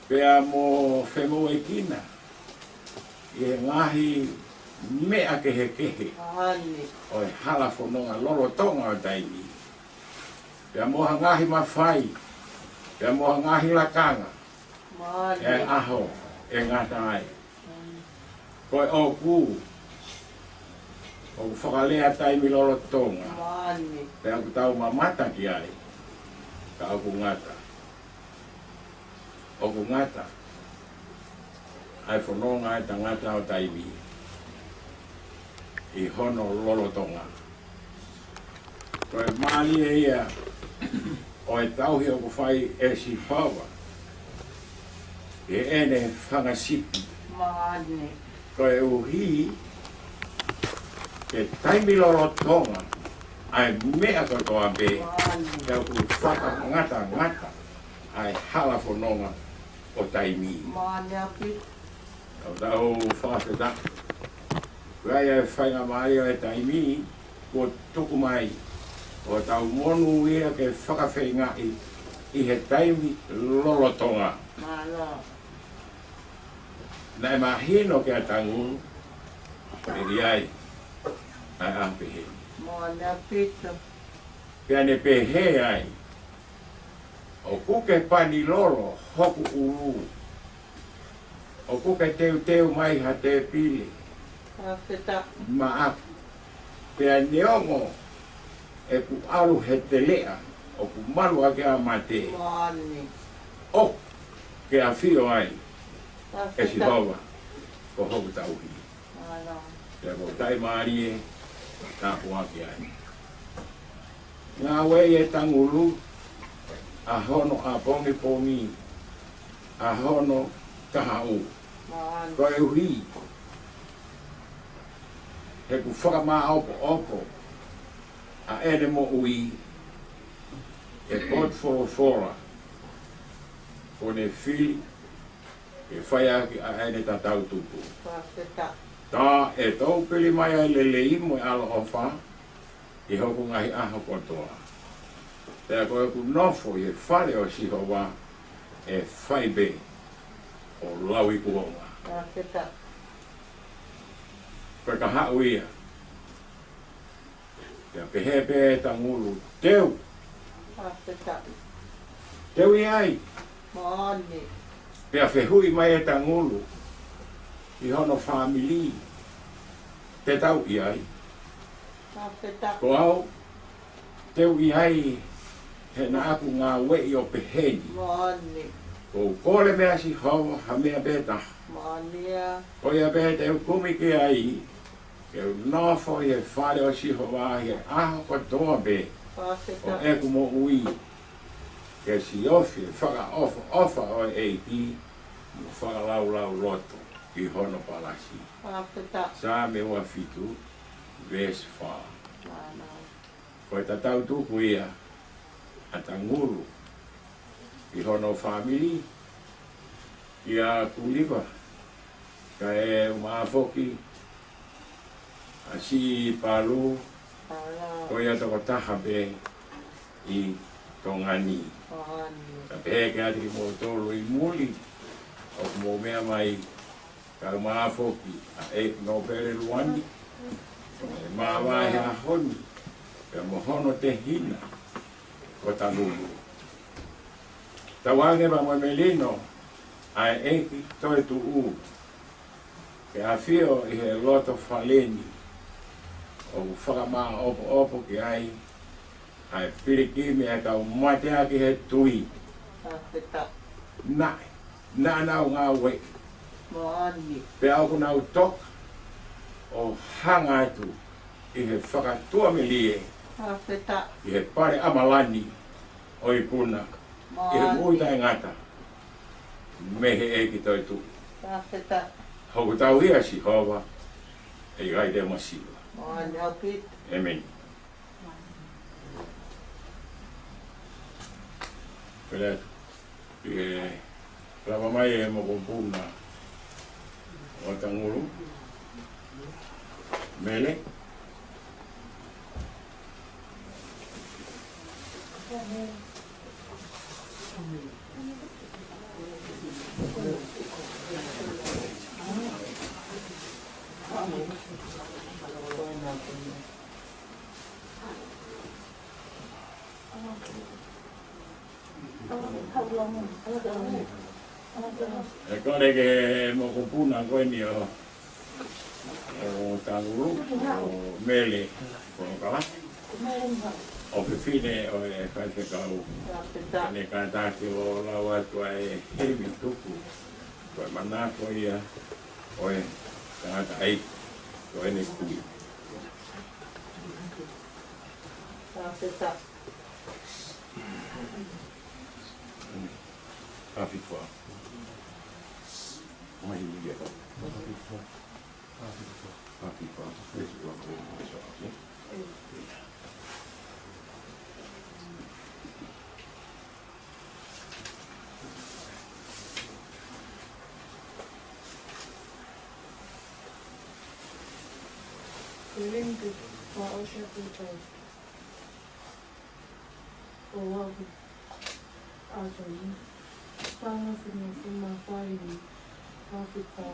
pea mo femoʻuekina ʻi he ngaahi meʻa kehekehe ʻo e hala fononga lolotonga ʻo taimi. Pea mo ha ngaahi mafai, pea mo ha ngaahi lakanga, ʻe ʻi ai ʻaho ʻe ngata ai. Ko e ʻoku, ʻoku fakalea taimi lolotonga. Pea ʻoku tau mamata ki ai, ka ʻoku ngata. ʻOku ngata ʻa e fononga ʻa e tangata ʻo taimi ʻi hono lolotonga. Ko e mālie ia ʻo e tauhi ʻoku fai ʻe Sihova ʻi heʻene fanga sipi. Koeʻuhi ke taimi lolotonga ʻa e meʻa kotoa pē, pea ʻoku fakangatangata ʻa e hala fononga ʻo taimi. Mālie ʻaupito. Tau tau fakafetaʻi. Ko ia ʻa e faingamālie ʻo e taimi kuo tuku mai, ʻo tau monūʻia ke fakafeingaʻi ʻi he taimi lolotonga. Mālō. Naʻe mahino kia Tangulu ʻe ʻi ai ʻa e ʻaho pehē ni. Mālō ʻaupito. Pea ne pehē ai, ʻoku ke pani lolo hoku ʻulu, ʻoku ke teuteu mai ha tēpile maʻaku. Pea neongo ʻeku ʻalu he teleʻa ʻoku malu ʻaki ʻa e mate, ʻoku ke ʻafio ai, ʻe Sihova, ko hoku tauhi. Pea ko e taimi mālie, tāpuaki ai. Ngāue ʻa Tangulu, ʻa hono ʻapongipongi, ʻa hono kahaʻu. Koeʻuhi he ʻoku fakamāʻopoʻopo ʻa ʻene moʻui ʻe he potu folofola kuo ne fili ke fai ʻaki ʻa ʻene tatau tupu. Tā ʻe toupili mai ʻa e lelei mo e ʻaloʻofa ʻi hoku ngaahi ʻaho kotoa. Pea ko ʻeku nofo ʻi he fale ʻo Sihova ʻe fai pē ʻo lauikuonga. Ko e kahaʻu ia. Pea pehē pē ʻe Tangulu, teu. Teu ʻi ai. Pea fehuʻi mai ʻe Tangulu ʻi hono fāmili, te tau ʻi ai? Ko au, teu ʻi ai he naʻa ku ngāueʻi ʻo pehē ni. Ko u kole mei a Sihova ha meʻa pē taha. Mālie. Ko ia pē te u kumi ki ai, ke u nofo ʻi he fale ʻo Sihova ʻi he ʻaho kotoa pē ʻo ʻeku moʻui, ke siofi e fakaʻofoʻofa ʻo e ʻEiki, mo fakalaulauloto ʻi hono palasi. Saame ua fitu, veesi fā. Ko e tatau tuku ia ʻa Tangulu ʻi hono fāmili, kia Kuliva, kae ʻumaʻā foki ʻa Siʻi Palu, ko ia tokotaha pē ʻi Tonga ni. Ka pehē ke ʻatu kimoutolu ʻi muli ʻoku mou meʻa mai, kae ʻumaʻā foki ʻa ʻEiki Nōpele Luani, ʻe māvae he ʻaho ni, pea mo hono tehina ko Tangulu. Tauange pea mo e melino ʻa e ʻEiki Toetuʻu, ke ʻafio ʻi he loto fale ni, ʻo fakamaʻopoʻopo ki ai ʻa e pilikimi ʻa e kau mateaki he tui. Naʻe, naʻa nau ngāueʻi. Pea ʻoku nau toka ʻo hanga atu ʻi he fakatuʻamelie ʻi he pale ʻamalani ʻo e ikuna, ʻi he moʻui taʻengata mei he ʻEiki Toetuʻu. Hoku tauhi ʻa Sihova, ʻe ʻikai te u masiva. ʻĒmeni. Pele atu. ʻE lava mai e mokopuna ʻo Tangulu, Mele. ʻE kole ke mokopuna ko eni ʻo, ʻo Tangulu, ʻo Mele, ko Kala. ʻO fefine ʻo e faifekau. Ne kātaki ʻo lau atu ʻa e himi tuku. Ko e manako ia ʻo e tangataʻeiki ko eni kui. Happy fā. Mai ia. Happy fā. Happy fā. Ko e link, ʻa, ʻo share pē. ʻO aʻu atu ni. Panga fina fina fai ni. Happy fā.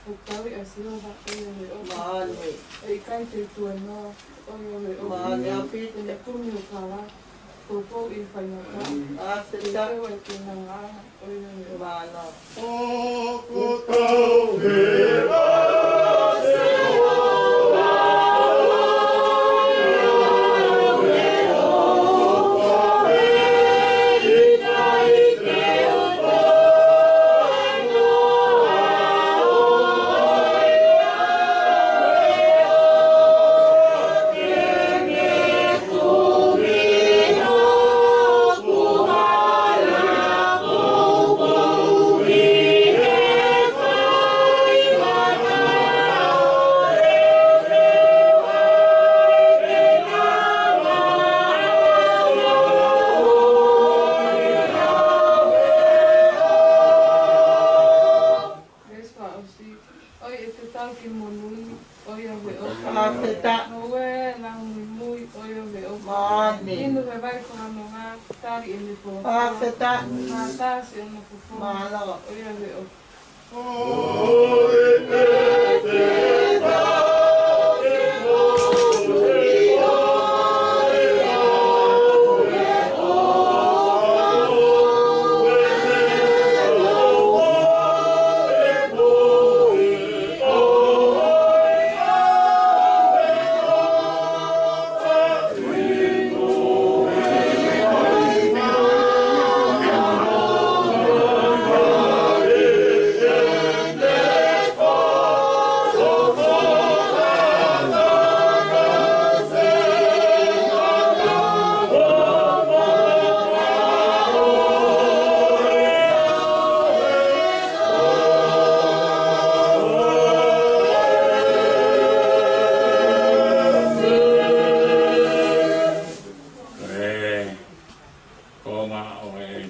ʻOku tauhi ʻa Sihova ʻo ia ʻe ʻofa. ʻE ʻikai te u tuēnoa ʻo ia ʻe ʻofa. Te ne kumi ʻo kala, poupou ʻi he faingataʻa. Te u ʻeua ʻi he ngaahi ʻaho ʻo ia ʻe ʻofa. Veesi fā ʻosi. ʻOi, ʻe te tau ki monū, ʻo ia ʻe ʻofa. Fakafetaʻi. Noue, langi muimui, ʻo ia ʻe ʻofa. Mālie. Inu he vai ko ha nonga, tali ʻene folofola. Fakafetaʻi. Mātā siʻono fofonga, mālō, ʻo ia ʻe ʻofa.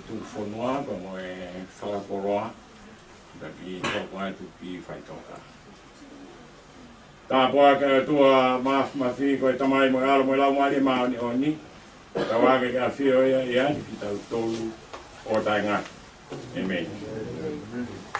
Tuʻi fonua pea mo e fakakoloa, taki toko ai tuʻi faitoka. Tāpuaki ʻa e ʻOtua Māfimafi, ko e Tamai mo e ʻAlo mo e Laumālie Māʻoniʻoni, ʻo tau ake ke ʻafio ia ʻiate kitautolu ʻo taʻengata. ʻĒmeni.